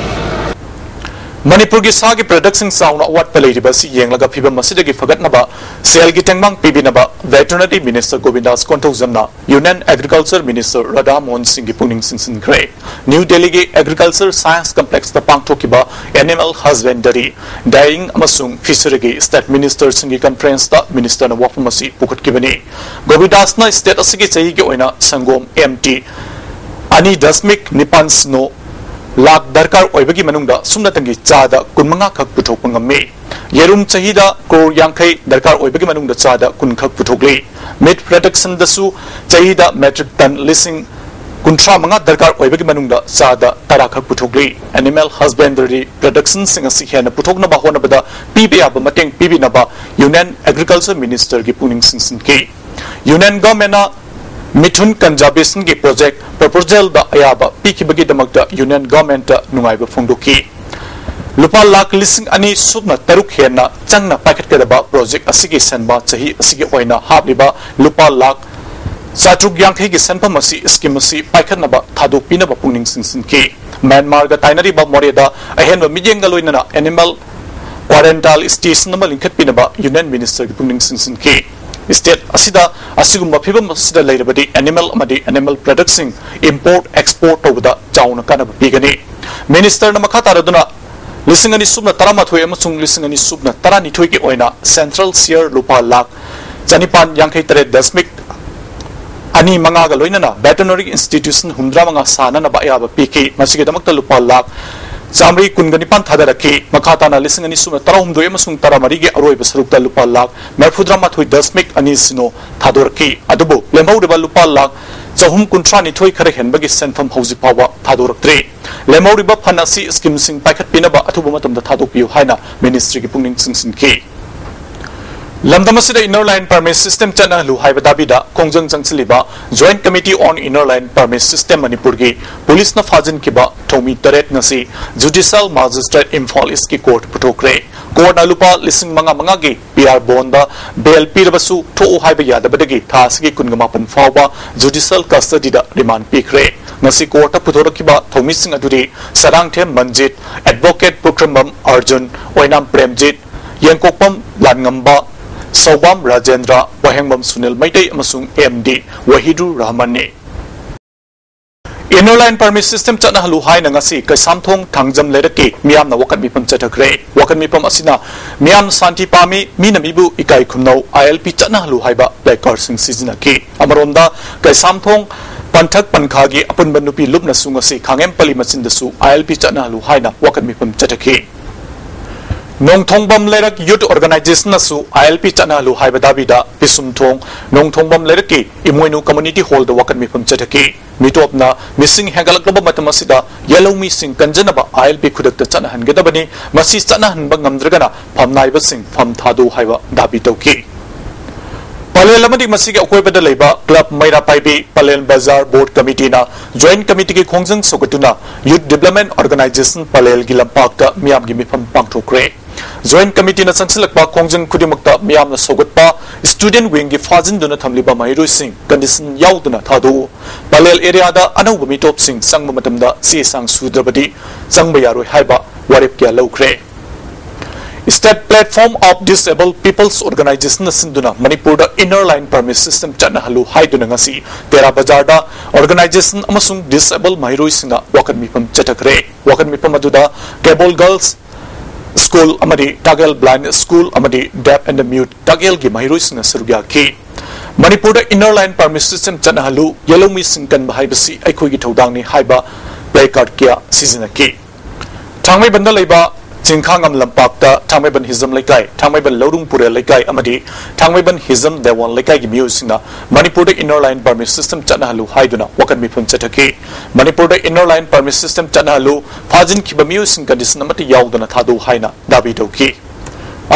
ꯃꯅꯤꯄꯨꯔꯒꯤ ꯁꯥꯒꯤ ꯄ꯭ꯔꯗꯛꯁꯤꯡ ꯆꯥꯎꯅ ꯑꯋꯥꯠꯄ ꯂꯩꯔꯤꯕ ꯑꯁꯤ ꯌꯦꯡꯂꯒ ꯐꯤꯚꯝ ꯑꯁꯤꯗꯒꯤ ꯐꯒꯠꯅꯕ ꯁꯦꯜꯒꯤ ꯇꯦꯡꯕꯥꯡ ꯄꯤꯕꯤꯅꯕ ꯚꯦꯇꯔꯅꯔꯤ ꯃꯤꯅꯤꯁꯇꯔ ꯒꯣꯕꯤꯟꯗꯥꯁ ꯀꯣꯟꯊꯧꯖꯝꯅ union agriculture minister Radha Mohan ꯁꯤꯡꯒꯤ ꯄꯨꯛꯅꯤꯡ ꯆꯤꯡꯁꯤꯟꯈ꯭ꯔꯦ꯫ ꯅ꯭ꯌꯨ ꯗꯦꯜꯂꯤꯒꯤ ꯑꯦꯒ꯭ꯔꯤꯀꯜꯆꯔ ꯁꯥꯏꯟꯁ ꯀꯝꯄ꯭ꯂꯦꯛꯁꯇ ꯄꯥꯡꯊꯣꯛꯈꯤꯕ ꯑꯦꯅꯤꯃꯦꯜ ꯍꯁꯕꯦꯟꯗꯔꯤ, ꯗꯥꯏꯔꯤꯡ ꯑꯃꯁꯨꯡ ꯐꯤꯁꯔꯤꯒꯤ ꯁ꯭ꯇꯦꯠ ꯃꯤꯅꯤꯁꯇꯔꯁꯤꯡꯒꯤ ꯀꯟꯐꯔꯦꯟꯁꯇ ꯃꯤꯅꯤꯁꯇꯔꯅ ꯋꯥꯐꯝ ꯑꯁꯤ ꯄꯨꯈꯠꯈꯤꯕꯅꯤ꯫ ꯒꯣꯕꯤꯟꯗꯥꯁꯅ ꯁ꯭ꯇꯦꯠ ꯑꯁꯤꯒꯤ ꯆꯍꯤꯒꯤ ꯑꯣꯏꯅ ꯁꯪꯒꯣꯝ ꯑꯦꯝ ꯇꯤ ꯑꯅꯤ ꯗꯁꯃꯤꯛ ꯅꯤꯄꯥꯟ ꯁꯤꯅꯣ ꯂꯥꯈ ꯗꯔꯀꯥꯔ ꯑꯣꯏꯕꯒꯤ ꯃꯅꯨꯡꯗ ꯁꯨꯞꯅꯇꯪꯒꯤ ꯆꯥꯗ ꯀꯨꯟꯃꯉꯥ ꯈꯛ ꯄꯨꯊꯣꯛꯄ ꯉꯝꯃꯤ꯫ ꯌꯦꯔꯨꯝ ꯆꯍꯤꯗ ꯀ꯭ꯔꯣꯔ ꯌꯥꯡꯈꯩ ꯗꯔꯀꯥꯔ ꯑꯣꯏꯕꯒꯤ ꯃꯅꯨꯡꯗ ꯆꯥꯗ ꯀꯨꯟ ꯈꯛ ꯄꯨꯊꯣꯛꯂꯤ꯫ ꯃꯤꯠ ꯄ꯭ꯔꯗꯛꯁꯟꯗꯁꯨ ꯆꯍꯤꯗ ꯃꯦꯇ꯭ꯔꯤꯛ ꯇꯟ ꯂꯤꯁꯤꯡ ꯀꯨꯟꯊ꯭ꯔꯥ ꯃꯉꯥ ꯗꯔꯀꯥꯔ ꯑꯣꯏꯕꯒꯤ ꯃꯅꯨꯡꯗ ꯆꯥꯗ ꯇꯔꯥ ꯈꯛ ꯄꯨꯊꯣꯛꯂꯤ꯫ ꯑꯦꯅꯤꯃꯦꯜ ꯍꯁꯕꯦꯟꯗꯔꯤ ꯄ꯭ꯔꯗꯛꯁꯟꯁꯤꯡ ꯑꯁꯤ ꯍꯦꯟꯅ ꯄꯨꯊꯣꯛꯅꯕ ꯍꯣꯠꯅꯕꯗ ꯄꯤꯕ ꯌꯥꯕ ꯃꯇꯦꯡ ꯄꯤꯕꯤꯅꯕ ꯌꯨꯅꯤꯌꯟ ꯑꯦꯒ꯭ꯔꯤꯀꯜꯆꯔ ꯃꯤꯅꯤꯁꯇꯔꯒꯤ ꯄꯨꯛꯅꯤꯡ ꯆꯤꯡꯁꯤꯟꯈꯤ꯫ ꯌꯨꯅꯤꯌꯟ ꯒꯚꯔꯟꯃꯦꯟꯠꯅ ꯃꯤꯊꯨꯟ ꯀꯟꯖꯥꯔꯕꯦꯁꯟꯒꯤ ꯄ꯭ꯔꯣꯖꯦꯛ ꯄ꯭ꯔꯣꯄꯣꯖꯦꯜꯗ ꯑꯌꯥꯕ ꯄꯤꯈꯤꯕꯒꯤꯗꯃꯛꯇ ꯌꯨꯅꯤꯌꯟ ꯒꯚꯔꯟꯃꯦꯟꯠꯇ ꯅꯨꯡꯉꯥꯏꯕ ꯐꯣꯡꯗꯣꯛꯈꯤ꯫ ꯂꯨꯄꯥ ꯂꯥꯈ ꯂꯤꯁꯤꯡ ꯑꯅꯤ ꯁꯨꯞꯅ ꯇꯔꯨꯛ ꯍꯦꯟꯅ ꯆꯪꯅ ꯄꯥꯏꯈꯠꯀꯗꯕ ꯄ꯭ꯔꯣꯖꯦꯛ ꯑꯁꯤꯒꯤ ꯁꯦꯟꯕꯥ ꯆꯍꯤ ꯑꯁꯤꯒꯤ ꯑꯣꯏꯅ ꯍꯥꯞꯂꯤꯕ ꯂꯨꯄꯥ ꯂꯥꯈ ꯆꯥꯇ꯭ꯔꯨꯛ ꯌꯥꯡꯈꯩꯒꯤ ꯁꯦꯟꯐꯝ ꯑꯁꯤ scheme ꯑꯁꯤ ꯄꯥꯏꯈꯠꯅꯕ ꯊꯥꯗꯣꯛꯄꯤꯅꯕ ꯄꯨꯛꯅꯤꯡ ꯆꯤꯡꯁꯤꯟꯈꯤ꯫ ꯃ꯭ꯌꯥꯟꯃꯥꯔꯒ ꯇꯥꯏꯅꯔꯤꯕ ꯃꯣꯔꯦꯗ ꯑꯍꯦꯟꯕ ꯃꯤꯠꯌꯦꯡꯒ ꯂꯣꯏꯅꯅ animal quarantine station ꯑꯃ ꯂꯤꯡꯈꯠꯄꯤꯅꯕ Union Ministerꯒꯤ ꯄꯨꯛꯅꯤꯡ ꯆꯤꯡꯁꯤꯟꯈꯤ꯫ State ꯑꯁꯤꯗ ꯑꯁꯤꯒꯨꯝꯕ ꯐꯤꯚꯝ ꯑꯁꯤꯗ ꯂꯩꯔꯕꯗꯤ animal ꯑꯃꯗꯤ animal productꯁꯤꯡ import export ꯇꯧꯕꯗ ꯆꯥꯎꯅ ꯀꯥꯟꯅꯕ ꯄꯤꯒꯅꯤ꯫ Ministerꯅ ꯃꯈꯥ ꯇꯥꯔꯗꯨꯅ ꯂꯤꯁꯤꯡ ꯑꯅꯤ ꯁꯨꯞꯅ ꯇꯔꯥꯃꯥꯊꯣꯏ ꯑꯃꯁꯨꯡ ꯂꯤꯁꯤꯡ ꯑꯅꯤ ꯁꯨꯞꯅ ꯇꯔꯥꯅꯤꯊꯣꯏꯒꯤ ꯑꯣꯏꯅ central share ꯂꯨꯄꯥ ꯂꯥꯈ ꯆꯅꯤꯄꯥꯟ ꯌꯥꯡꯈꯩ ꯇꯔꯦꯠ ꯗꯁꯃꯤꯛ ꯑꯅꯤ ꯃꯉꯥꯒ ꯂꯣꯏꯅꯅ veterinary institution ꯍꯨꯝꯗ꯭ꯔꯥ ꯃꯉꯥ ꯁꯥꯅꯅꯕ ꯑꯌꯥꯕ ꯄꯤꯈꯤ꯫ ꯃꯁꯤꯒꯤꯗꯃꯛꯇ ꯂꯨꯄꯥ ꯂꯥꯈ ꯆꯥꯃꯔꯤ ꯀꯨꯟꯒ ꯅꯤꯄꯥꯟ ꯊꯥꯗꯔꯛꯈꯤ꯫ ꯃꯈꯥ ꯇꯥꯅ ꯂꯤꯁꯤꯡ ꯑꯅꯤ ꯁꯨꯞꯅ ꯇꯔꯥꯍꯨꯝꯗꯣꯏ ꯑꯃꯁꯨꯡ ꯇꯔꯥꯃꯔꯤꯒꯤ ꯑꯔꯣꯏꯕ ꯁꯔꯨꯛꯇ ꯂꯨꯄꯥ ꯂꯥꯈ ꯃꯔꯤꯐꯨꯇꯔꯥꯃꯥꯊꯣꯏ ꯗꯁꯃꯤꯛ ꯑꯅꯤ ꯁꯤꯅꯣ ꯊꯥꯗꯣꯔꯛꯈꯤ꯫ ꯑꯗꯨꯕꯨ ꯂꯦꯝꯍꯧꯔꯤꯕ ꯂꯨꯄꯥ ꯂꯥꯈ ꯆꯍꯨꯝ ꯀꯨꯟꯊ꯭ꯔꯥꯅꯤꯊꯣꯏ ꯈꯔ ꯍꯦꯟꯕꯒꯤ ꯁꯦꯟꯐꯝ ꯍꯧꯖꯤꯛ ꯐꯥꯎꯕ ꯊꯥꯗꯣꯔꯛꯇ꯭ꯔꯤ꯫ ꯂꯦꯝꯍꯧꯔꯤꯕ fund ꯑꯁꯤ schemeꯁꯤꯡ ꯄꯥꯏꯈꯠꯄꯤꯅꯕ ꯑꯊꯨꯕ ꯃꯇꯝꯗ ꯊꯥꯗꯣꯛꯄꯤꯌꯨ ꯍꯥꯏꯅ Ministryꯒꯤ ꯄꯨꯛꯅꯤꯡ ꯆꯤꯡꯁꯤꯟꯈꯤ꯫ ꯂꯝꯗꯝ ꯑꯁꯤꯗ Inner Line Permit System ꯆꯠꯅꯍꯜꯂꯨ ꯍꯥꯏꯕ ꯗꯥꯕꯤꯗ ꯈꯣꯡꯖꯪ ꯆꯪꯁꯤꯜꯂꯤꯕ Joint Committee on Inner Line Permit System ꯃꯅꯤꯄꯨꯔꯒꯤ ꯄꯨꯂꯤꯁꯅ ꯐꯥꯖꯤꯟꯈꯤꯕ ꯊꯧꯃꯤ ꯇꯔꯦꯠ ꯉꯁꯤ Judicial Magistrate ꯏꯝꯐꯥꯜ ꯏꯁꯀꯤ ꯀꯣꯔꯠꯇ ꯄꯨꯊꯣꯛꯈ꯭ꯔꯦ꯫ ꯀꯣꯔꯠꯅ ꯂꯨꯄꯥ ꯂꯤꯁꯤꯡ ꯃꯉꯥ ꯃꯉꯥꯒꯤ P R bondꯗ bail ꯄꯤꯔꯕꯁꯨ ꯊꯣꯛꯎ ꯍꯥꯏꯕ ꯌꯥꯗꯕꯗꯒꯤ ꯊꯥ ꯑꯁꯤꯒꯤ ꯀꯨꯟꯒ ꯃꯥꯄꯟ ꯐꯥꯎꯕ judicial custodyꯗ remand ꯄꯤꯈ꯭ꯔꯦ꯫ ꯉꯁꯤ ꯀꯣꯔꯠꯇ ꯄꯨꯊꯣꯔꯛꯈꯤꯕ ꯊꯧꯃꯤꯁꯤꯡ ꯑꯗꯨꯗꯤ ꯁꯔꯥꯡꯊꯦꯝ ꯃꯟꯖꯤꯠ, Advocate ꯄꯨꯈ꯭ꯔꯝꯕꯝ ꯑꯔꯖꯨꯟ, ꯑꯣꯏꯅꯥꯝ ꯄ꯭ꯔꯦꯝꯖꯤꯠ, ꯌꯦꯡꯀꯣꯛꯄꯝ ꯂꯥꯟꯉꯝꯕ, ꯁꯧꯕꯥꯝ ꯔꯥꯖꯦꯟꯗ꯭ꯔ, ꯋꯥꯍꯦꯡꯕꯝ ꯁꯨꯅꯤꯜ ꯃꯩꯇꯩ ꯑꯃꯁꯨꯡ M D Wahidur ꯔꯍꯃꯟꯅꯤ꯫ Inner Line Permit System ꯆꯠꯅꯍꯜꯂꯨ ꯍꯥꯏꯅ ꯉꯁꯤ ꯀꯩꯁꯥꯝꯊꯣꯡ ꯊꯥꯡꯖꯝ ꯂꯩꯔꯛꯀꯤ ꯃꯤꯌꯥꯝꯅ ꯋꯥꯀꯠ ꯃꯤꯐꯝ ꯆꯠꯊꯈ꯭ꯔꯦ꯫ ꯋꯥꯀꯠ ꯃꯤꯐꯝ ꯑꯁꯤꯅ ꯃꯤꯌꯥꯝ ꯁꯥꯟꯇꯤ ꯄꯥꯝꯃꯤ, ꯃꯤꯅ ꯃꯤꯕꯨ ꯏꯀꯥꯏ ꯈꯨꯝꯅꯧ, I L P ꯆꯠꯅꯍꯜꯂꯨ ꯍꯥꯏꯕ placardꯁꯤꯡ ꯁꯤꯖꯤꯟꯅꯈꯤ꯫ ꯑꯃꯔꯣꯝꯗ ꯀꯩꯁꯥꯝꯊꯣꯡ ꯄꯟꯊꯛ ꯄꯟꯈꯥꯒꯤ ꯑꯄꯨꯟꯕ ꯅꯨꯄꯤ ꯂꯨꯞꯅꯁꯨ ꯉꯁꯤ ꯈꯥꯉꯦꯝꯄꯜꯂꯤ ꯃꯆꯤꯟꯗꯁꯨ I L P ꯆꯠꯅꯍꯜꯂꯨ ꯍꯥꯏꯅ ꯋꯥꯀꯠ ꯃꯤꯐꯝ ꯆꯠꯊꯈꯤ꯫ ꯅꯣꯡꯊꯣꯡꯕꯝ ꯂꯩꯔꯛ Youth Organizationꯅꯁꯨ I L P ꯆꯠꯅꯍꯜꯂꯨ ꯍꯥꯏꯕ ꯗꯥꯕꯤꯗ ꯄꯤꯁꯨꯝꯊꯣꯡ ꯅꯣꯡꯊꯣꯡꯕꯝ ꯂꯩꯔꯛꯀꯤ ꯏꯃꯣꯏꯅꯨ Community Hallꯗ ꯋꯥꯀꯠ ꯃꯤꯐꯝ ꯆꯠꯊꯈꯤ꯫ ꯃꯤꯇꯣꯞꯅ ꯃꯤꯁꯤꯡ ꯍꯦꯟꯒꯠꯂꯛꯂꯕ ꯃꯇꯝ ꯑꯁꯤꯗ ꯌꯦꯜꯍꯧꯃꯤꯁꯤꯡ ꯀꯟꯖꯅꯕ I L P ꯈꯨꯗꯛꯇ ꯆꯠꯅꯍꯟꯒꯗꯕꯅꯤ꯫ ꯃꯁꯤ ꯆꯠꯅꯍꯟꯕ ꯉꯝꯗ꯭ꯔꯒꯅ ꯐꯝꯅꯥꯏꯕꯁꯤꯡ ꯐꯝ ꯊꯥꯗꯣꯛꯎ ꯍꯥꯏꯕ ꯗꯥꯕꯤ ꯇꯧꯈꯤ꯫ ꯄꯂꯦꯜ ꯑꯃꯗꯤ ꯃꯁꯤꯒꯤ ꯑꯀꯣꯏꯕꯗ ꯂꯩꯕ Club ꯃꯩꯔꯥ ꯄꯥꯏꯕꯤ, ꯄꯂꯦꯜ ꯕꯖꯥꯔ Board Committeeꯅ Joint Committeeꯒꯤ ꯈꯣꯡꯖꯪ ꯁꯧꯒꯠꯇꯨꯅ Youth Development Organisation ꯄꯂꯦꯜꯒꯤ ꯂꯝꯄꯥꯛꯇ ꯃꯤꯌꯥꯝꯒꯤ ꯃꯤꯐꯝ ꯄꯥꯡꯊꯣꯛꯈ꯭ꯔꯦ꯫ Joint Committeeꯅ ꯆꯪꯁꯤꯜꯂꯛꯄ ꯈꯣꯡꯖꯪ ꯈꯨꯗꯤꯡꯃꯛꯇ ꯃꯤꯌꯥꯝꯅ ꯁꯧꯒꯠꯄ student wingꯒꯤ ꯐꯥꯖꯤꯟꯗꯨꯅ ꯊꯝꯂꯤꯕ ꯃꯍꯩꯔꯣꯏꯁꯤꯡ condition ꯌꯥꯎꯗꯅ ꯊꯥꯗꯣꯛꯎ꯫ ꯄꯂꯦꯜ areaꯗ ꯑꯅꯧꯕ ꯃꯤꯇꯣꯞꯁꯤꯡ ꯆꯪꯕ ꯃꯇꯝꯗ ꯆꯦ ꯆꯥꯡ ꯁꯨꯗ꯭ꯔꯕꯗꯤ ꯆꯪꯕ ꯌꯥꯔꯣꯏ ꯍꯥꯏꯕ ꯋꯥꯔꯦꯞ ꯀꯌꯥ ꯂꯧꯈ꯭ꯔꯦ꯫ State Platform of Disabled People's Organizationꯅ ꯁꯤꯟꯗꯨꯅ ꯃꯅꯤꯄꯨꯔꯗ Inner Line Permit System ꯆꯠꯅꯍꯜꯂꯨ ꯍꯥꯏꯗꯨꯅ ꯉꯁꯤ ꯇꯦꯔꯥ ꯕꯖꯥꯔꯗ organization ꯑꯃꯁꯨꯡ disable ꯃꯍꯩꯔꯣꯏꯁꯤꯡꯅ ꯋꯥꯀꯠ ꯃꯤꯐꯝ ꯆꯠꯊꯈ꯭ꯔꯦ꯫ ꯋꯥꯀꯠ ꯃꯤꯐꯝ ꯑꯗꯨꯗ Cabol Girls School ꯑꯃꯗꯤ Tagal Blind School ꯑꯃꯗꯤ Deaf and Mute Tagalꯒꯤ ꯃꯍꯩꯔꯣꯏꯁꯤꯡꯅ ꯁꯔꯨꯛ ꯌꯥꯈꯤ꯫ ꯃꯅꯤꯄꯨꯔꯗ Inner Line Permit System ꯆꯠꯅꯍꯜꯂꯨ, ꯌꯦꯜꯍꯧꯃꯤꯁꯤꯡ ꯀꯟꯕ ꯍꯥꯏꯕꯁꯤ ꯑꯩꯈꯣꯏꯒꯤ ꯊꯧꯗꯥꯡꯅꯤ ꯍꯥꯏꯕ placard ꯀꯌꯥ ꯁꯤꯖꯤꯟꯅꯈꯤ꯫ ꯊꯥꯡꯃꯩꯕꯟꯗ ꯂꯩꯕ ꯆꯤꯡꯈꯥꯉꯝ ꯂꯝꯄꯥꯛꯇ ꯊꯥꯡꯃꯩꯕꯟ ꯍꯤꯖꯝ ꯂꯩꯀꯥꯏ, ꯊꯥꯡꯃꯩꯕꯟ ꯂꯧꯔꯨꯡ ꯄꯨꯔꯦꯜ ꯂꯩꯀꯥꯏ ꯑꯃꯗꯤ ꯊꯥꯡꯃꯩꯕꯟ ꯍꯤꯖꯝ ꯗꯦꯋꯥꯟ ꯂꯩꯀꯥꯏꯒꯤ ꯃꯤꯑꯣꯏꯁꯤꯡꯅ ꯃꯅꯤꯄꯨꯔꯗ Inner Line Permit System ꯆꯠꯅꯍꯜꯂꯨ ꯍꯥꯏꯗꯨꯅ ꯋꯥꯀꯠ ꯃꯤꯐꯝ ꯆꯠꯊꯈꯤ꯫ ꯃꯅꯤꯄꯨꯔꯗ Inner Line Permit System ꯆꯠꯅꯍꯜꯂꯨ, ꯐꯥꯖꯤꯟꯈꯤꯕ ꯃꯤꯑꯣꯏꯁꯤꯡ condition ꯑꯃꯠꯇ ꯌꯥꯎꯗꯅ ꯊꯥꯗꯣꯛꯎ ꯍꯥꯏꯅ ꯗꯥꯕꯤ ꯇꯧꯈꯤ꯫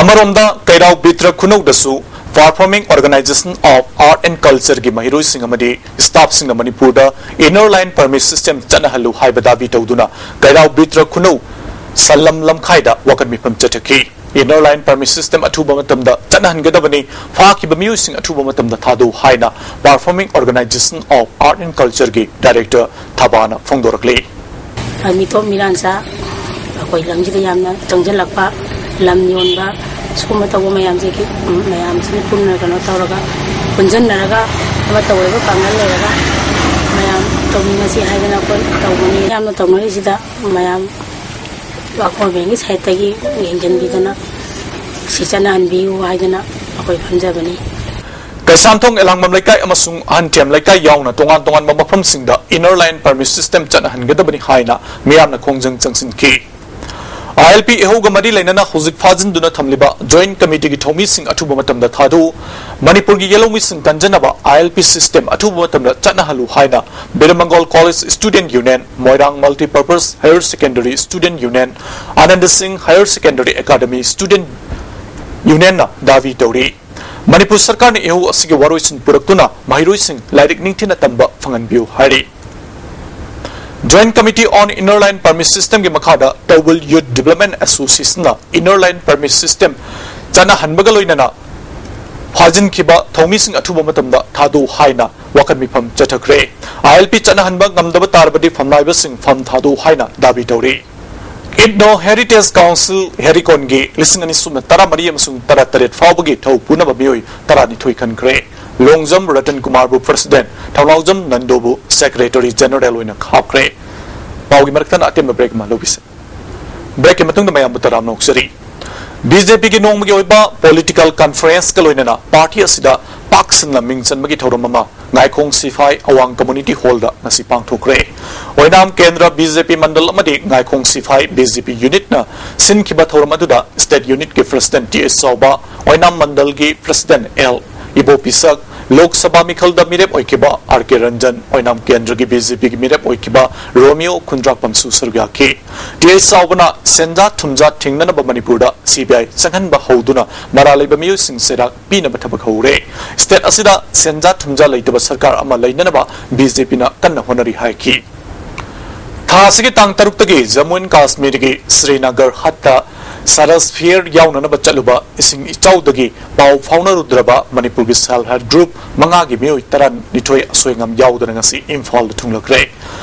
ꯑꯃꯔꯣꯝꯗ ꯀꯩꯔꯥꯎ ꯕꯤꯇ꯭ꯔ ꯈꯨꯅꯧꯗꯁꯨ Performing Organization of Art and Cultureꯒꯤ ꯃꯍꯩꯔꯣꯏꯁꯤꯡ ꯑꯃꯗꯤ staffꯁꯤꯡꯅ ꯃꯅꯤꯄꯨꯔꯗ Inner Line Permit System ꯆꯠꯅꯍꯜꯂꯨ ꯍꯥꯏꯕ ꯗꯥꯕꯤ ꯇꯧꯗꯨꯅ ꯀꯩꯔꯥꯎ ꯕꯤꯇ꯭ꯔ ꯈꯨꯅꯧ ꯁꯂꯝ ꯂꯝꯈꯥꯏꯗ ꯋꯥꯀꯠ ꯃꯤꯐꯝ ꯆꯠꯊꯈꯤ꯫ Inner Line Permit System ꯑꯊꯨꯕ ꯃꯇꯝꯗ ꯆꯠꯅꯍꯟꯒꯗꯕꯅꯤ, ꯐꯥꯈꯤꯕ ꯃꯤꯑꯣꯏꯁꯤꯡ ꯑꯊꯨꯕ ꯃꯇꯝꯗ ꯊꯥꯗꯧ ꯍꯥꯏꯅ Performing Organization of Art and Cultureꯒꯤ director ꯊꯕꯥꯅ ꯐꯣꯡꯗꯣꯔꯛꯂꯤ꯫ ꯃꯤꯇꯣꯞ ꯃꯤꯔꯥꯟꯆꯥ ꯑꯩꯈꯣꯏ ꯂꯝꯁꯤꯗ ꯌꯥꯝꯅ ꯆꯪꯁꯤꯜꯂꯛꯄ, ꯂꯝ ꯌꯣꯟꯕ, ꯁꯤꯒꯨꯝꯕ ꯇꯧꯕ ꯃꯌꯥꯝꯁꯤꯒꯤ, ꯃꯌꯥꯝꯁꯤꯅ ꯄꯨꯟꯅ ꯀꯩꯅꯣ ꯇꯧꯔꯒ, ꯄꯨꯟꯁꯤꯟꯅꯔꯒ ꯑꯃ ꯇꯧꯔꯒ ꯄꯥꯡꯒꯜ ꯂꯩꯔꯒ ꯃꯌꯥꯝ ꯇꯧꯃꯤꯟꯅꯁꯤ ꯍꯥꯏꯗꯅ ꯑꯩꯈꯣꯏ ꯇꯧꯕꯅꯤ꯫ ꯌꯥꯝꯅ ꯇꯧꯅꯔꯤꯁꯤꯗ ꯃꯌꯥꯝ governmentꯀꯤ sideꯇꯒꯤ ꯌꯦꯡꯁꯤꯟꯕꯤꯗꯅ ꯁꯤ ꯆꯠꯅꯍꯟꯕꯤꯌꯨ ꯍꯥꯏꯗꯅ ꯑꯩꯈꯣꯏ ꯐꯝꯖꯕꯅꯤ꯫ ꯀꯩꯁꯥꯝꯊꯣꯡ ꯑꯦꯂꯥꯡꯕꯝ ꯂꯩꯀꯥꯏ ꯑꯃꯁꯨꯡ ꯑꯍꯟꯊꯦꯝ ꯂꯩꯀꯥꯏ ꯌꯥꯎꯅ ꯇꯣꯉꯥꯟ ꯇꯣꯉꯥꯟꯕ ꯃꯐꯝꯁꯤꯡꯗ Inner Line Permit System ꯆꯠꯅꯍꯟꯒꯗꯕꯅꯤ ꯍꯥꯏꯅ ꯃꯤꯌꯥꯝꯅ ꯈꯣꯡꯖꯪ ꯆꯪꯁꯤꯟꯈꯤ꯫ ILP ꯏꯍꯧꯒ ꯃꯔꯤ ꯂꯩꯅꯅ ꯍꯧꯖꯤꯛ ꯐꯥꯖꯤꯟꯗꯨꯅ ꯊꯝꯂꯤꯕ Joint Committeeꯒꯤ ꯊꯧꯃꯤꯁꯤꯡ ꯑꯊꯨꯕ ꯃꯇꯝꯗ ꯊꯥꯗꯣꯛꯎ, ꯃꯅꯤꯄꯨꯔꯒꯤ ꯌꯦꯜꯍꯧꯃꯤꯁꯤꯡ ꯀꯟꯖꯅꯕ ILP system ꯑꯊꯨꯕ ꯃꯇꯝꯗ ꯆꯠꯅꯍꯜꯂꯨ ꯍꯥꯏꯅ ꯕꯤꯔꯃꯪꯒꯣꯜ College Student Union, ꯃꯣꯏꯔꯥꯡ Multipurpose Higher Secondary Student Union, Anand ꯁꯤꯡ Higher Secondary Academy Student Unionꯅ ꯗꯥꯕꯤ ꯇꯧꯔꯤ꯫ ꯃꯅꯤꯄꯨꯔ ꯁꯔꯀꯥꯔꯅ ꯏꯍꯧ ꯑꯁꯤꯒꯤ ꯋꯥꯔꯣꯏꯁꯤꯟ ꯄꯨꯔꯛꯇꯨꯅ ꯃꯍꯩꯔꯣꯏꯁꯤꯡ ꯂꯥꯏꯔꯤꯛ ꯅꯤꯡꯊꯤꯅ ꯇꯝꯕ ꯐꯪꯍꯟꯕꯤꯌꯨ ꯍꯥꯏꯔꯤ꯫ Joint Committee on Inner Line Permit System ꯒꯤ ꯃꯈꯥꯗ Tawul Youth Development Association ꯅ Inner Line Permit System ꯆꯠꯅꯍꯟꯕꯒ ꯂꯣꯏꯅꯅ ꯐꯥꯖꯤꯟꯈꯤꯕ ꯊꯧꯃꯤꯁꯤꯡ ꯑꯊꯨꯕ ꯃꯇꯝꯗ ꯊꯥꯗꯣꯛꯎ ꯍꯥꯏꯅ ꯋꯥꯀꯠ ꯃꯤꯐꯝ ꯆꯠꯊꯈ꯭ꯔꯦ꯫ ILP ꯆꯠꯅꯍꯟꯕ ꯉꯝꯗꯕ ꯇꯥꯔꯕꯗꯤ ꯐꯝꯅꯥꯏꯕꯁꯤꯡ ꯐꯝ ꯊꯥꯗꯣꯛꯎ ꯍꯥꯏꯅ ꯗꯥꯕꯤ ꯇꯧꯔꯤ꯫ Ethno Heritage Council ꯍꯦꯔꯤꯀꯣꯟꯒꯤ ꯂꯤꯁꯤꯡ ꯑꯅꯤ ꯁꯨꯞꯅ ꯇꯔꯥꯃꯔꯤ ꯑꯃꯁꯨꯡ ꯇꯔꯥꯇꯔꯦꯠ ꯐꯥꯎꯕꯒꯤ ꯊꯧ ꯄꯨꯅꯕ ꯃꯤꯑꯣꯏ ꯇꯔꯥꯅꯤꯊꯣꯏ ꯈꯟꯈ꯭ꯔꯦ꯫ ꯂꯣꯡꯖꯝ ꯔꯇꯟ ꯀꯨꯃꯥꯔꯕꯨ President, ꯊꯧꯅꯥꯎꯖꯝ ꯅꯟꯗꯣꯕꯨ Secretary General ꯑꯣꯏꯅ ꯍꯥꯞꯈ꯭ꯔꯦ꯫ ꯄꯥꯎꯒꯤ ꯃꯔꯛꯇꯅ ꯑꯇꯦꯟꯕ break ꯑꯃ ꯂꯧꯕꯤꯁꯦ꯫ Break ꯀꯤ ꯃꯇꯨꯡꯗ ꯃꯌꯥꯝꯕꯨ ꯇꯔꯥꯝꯅ ꯑꯣꯛꯆꯔꯤ꯫ BJP ꯒꯤ ꯅꯣꯡꯃꯒꯤ ꯑꯣꯏꯕ political conference ꯀ ꯂꯣꯏꯅꯅ party ꯑꯁꯤꯗ ꯄꯥꯛ ꯁꯟꯅ ꯃꯤꯡ ꯆꯟꯕꯒꯤ ꯊꯧꯔꯝ ꯑꯃ ꯉꯥꯏꯈꯣꯡ ꯁꯤꯐꯥꯏ ꯑꯋꯥꯡ community hall ꯗ ꯉꯁꯤ ꯄꯥꯡꯊꯣꯛꯈ꯭ꯔꯦ꯫ ꯑꯣꯏꯅꯥꯝ ꯀꯦꯟꯗ꯭ꯔ BJP ꯃꯟꯗꯜ ꯑꯃꯗꯤ ꯉꯥꯏꯈꯣꯡ ꯁꯤꯐꯥꯏ BJP unit ꯅ ꯁꯤꯟꯈꯤꯕ ꯊꯧꯔꯝ ꯑꯗꯨꯗ state unit ꯀꯤ President T H ꯆꯥꯎꯕ, ꯑꯣꯏꯅꯥꯝ ꯃꯟꯗꯜꯒꯤ President L ꯏꯕꯣꯄꯤꯁꯛ, ꯂꯣꯛ ꯁꯚꯥ ꯃꯤꯈꯜꯗ ꯃꯤꯔꯦꯞ ꯑꯣꯏꯈꯤꯕ R K ꯔꯟꯖꯟ, ꯑꯣꯏꯅꯥꯝ ꯀꯦꯟꯗ꯭ꯔꯒꯤ BJP ꯒꯤ ꯃꯤꯔꯦꯞ ꯑꯣꯏꯈꯤꯕ ꯔꯣꯃꯤꯌꯣ ꯈꯨꯟꯗ꯭ꯔꯥꯛꯄꯝꯁꯨ ꯁꯔꯨꯛ ꯌꯥꯈꯤ꯫ T H ꯆꯥꯎꯕꯅ ꯁꯦꯟꯖꯥ ꯊꯨꯝꯖꯥ ꯊꯤꯡꯅꯅꯕ ꯃꯅꯤꯄꯨꯔꯗ CBI ꯆꯪꯍꯟꯕ ꯍꯧꯗꯨꯅ ꯃꯔꯥꯜ ꯂꯩꯕ ꯃꯤꯑꯣꯏꯁꯤꯡ ꯆꯩꯔꯥꯛ ꯄꯤꯅꯕ ꯊꯕꯛ ꯍꯧꯔꯦ꯫ State ꯑꯁꯤꯗ ꯁꯦꯟꯖꯥ ꯊꯨꯝꯖꯥ ꯂꯩꯇꯕ ꯁꯔꯀꯥꯔ ꯑꯃ ꯂꯩꯅꯅꯕ BJP ꯅ ꯀꯟꯅ ꯍꯣꯠꯅꯔꯤ ꯍꯥꯏꯈꯤ꯫ ꯊꯥ ꯑꯁꯤꯒꯤ ꯇꯥꯡ ꯇꯔꯨꯛꯇꯒꯤ ꯖꯝꯃꯨ ꯑꯦꯟ ꯀꯥꯁꯃꯤꯔꯒꯤ ꯁ꯭ꯔꯤꯅꯒꯔ ꯍꯠꯇ Sarasphere ꯌꯥꯎꯅꯅꯕ ꯆꯠꯂꯨꯕ ꯏꯁꯤꯡ ꯏꯆꯥꯎꯗꯒꯤ ꯄꯥꯎ ꯐꯥꯎꯅꯔꯨꯗ꯭ꯔꯕ ꯃꯅꯤꯄꯨꯔꯒꯤ Self Help Group ꯃꯉꯥꯒꯤ ꯃꯤꯑꯣꯏ ꯇꯔꯥꯅꯤꯊꯣꯏ ꯑꯁꯣꯏ ꯑꯉꯥꯝ ꯌꯥꯎꯗꯅ ꯉꯁꯤ ꯏꯝꯐꯥꯜꯗ ꯊꯨꯡꯂꯈ꯭ꯔꯦ꯫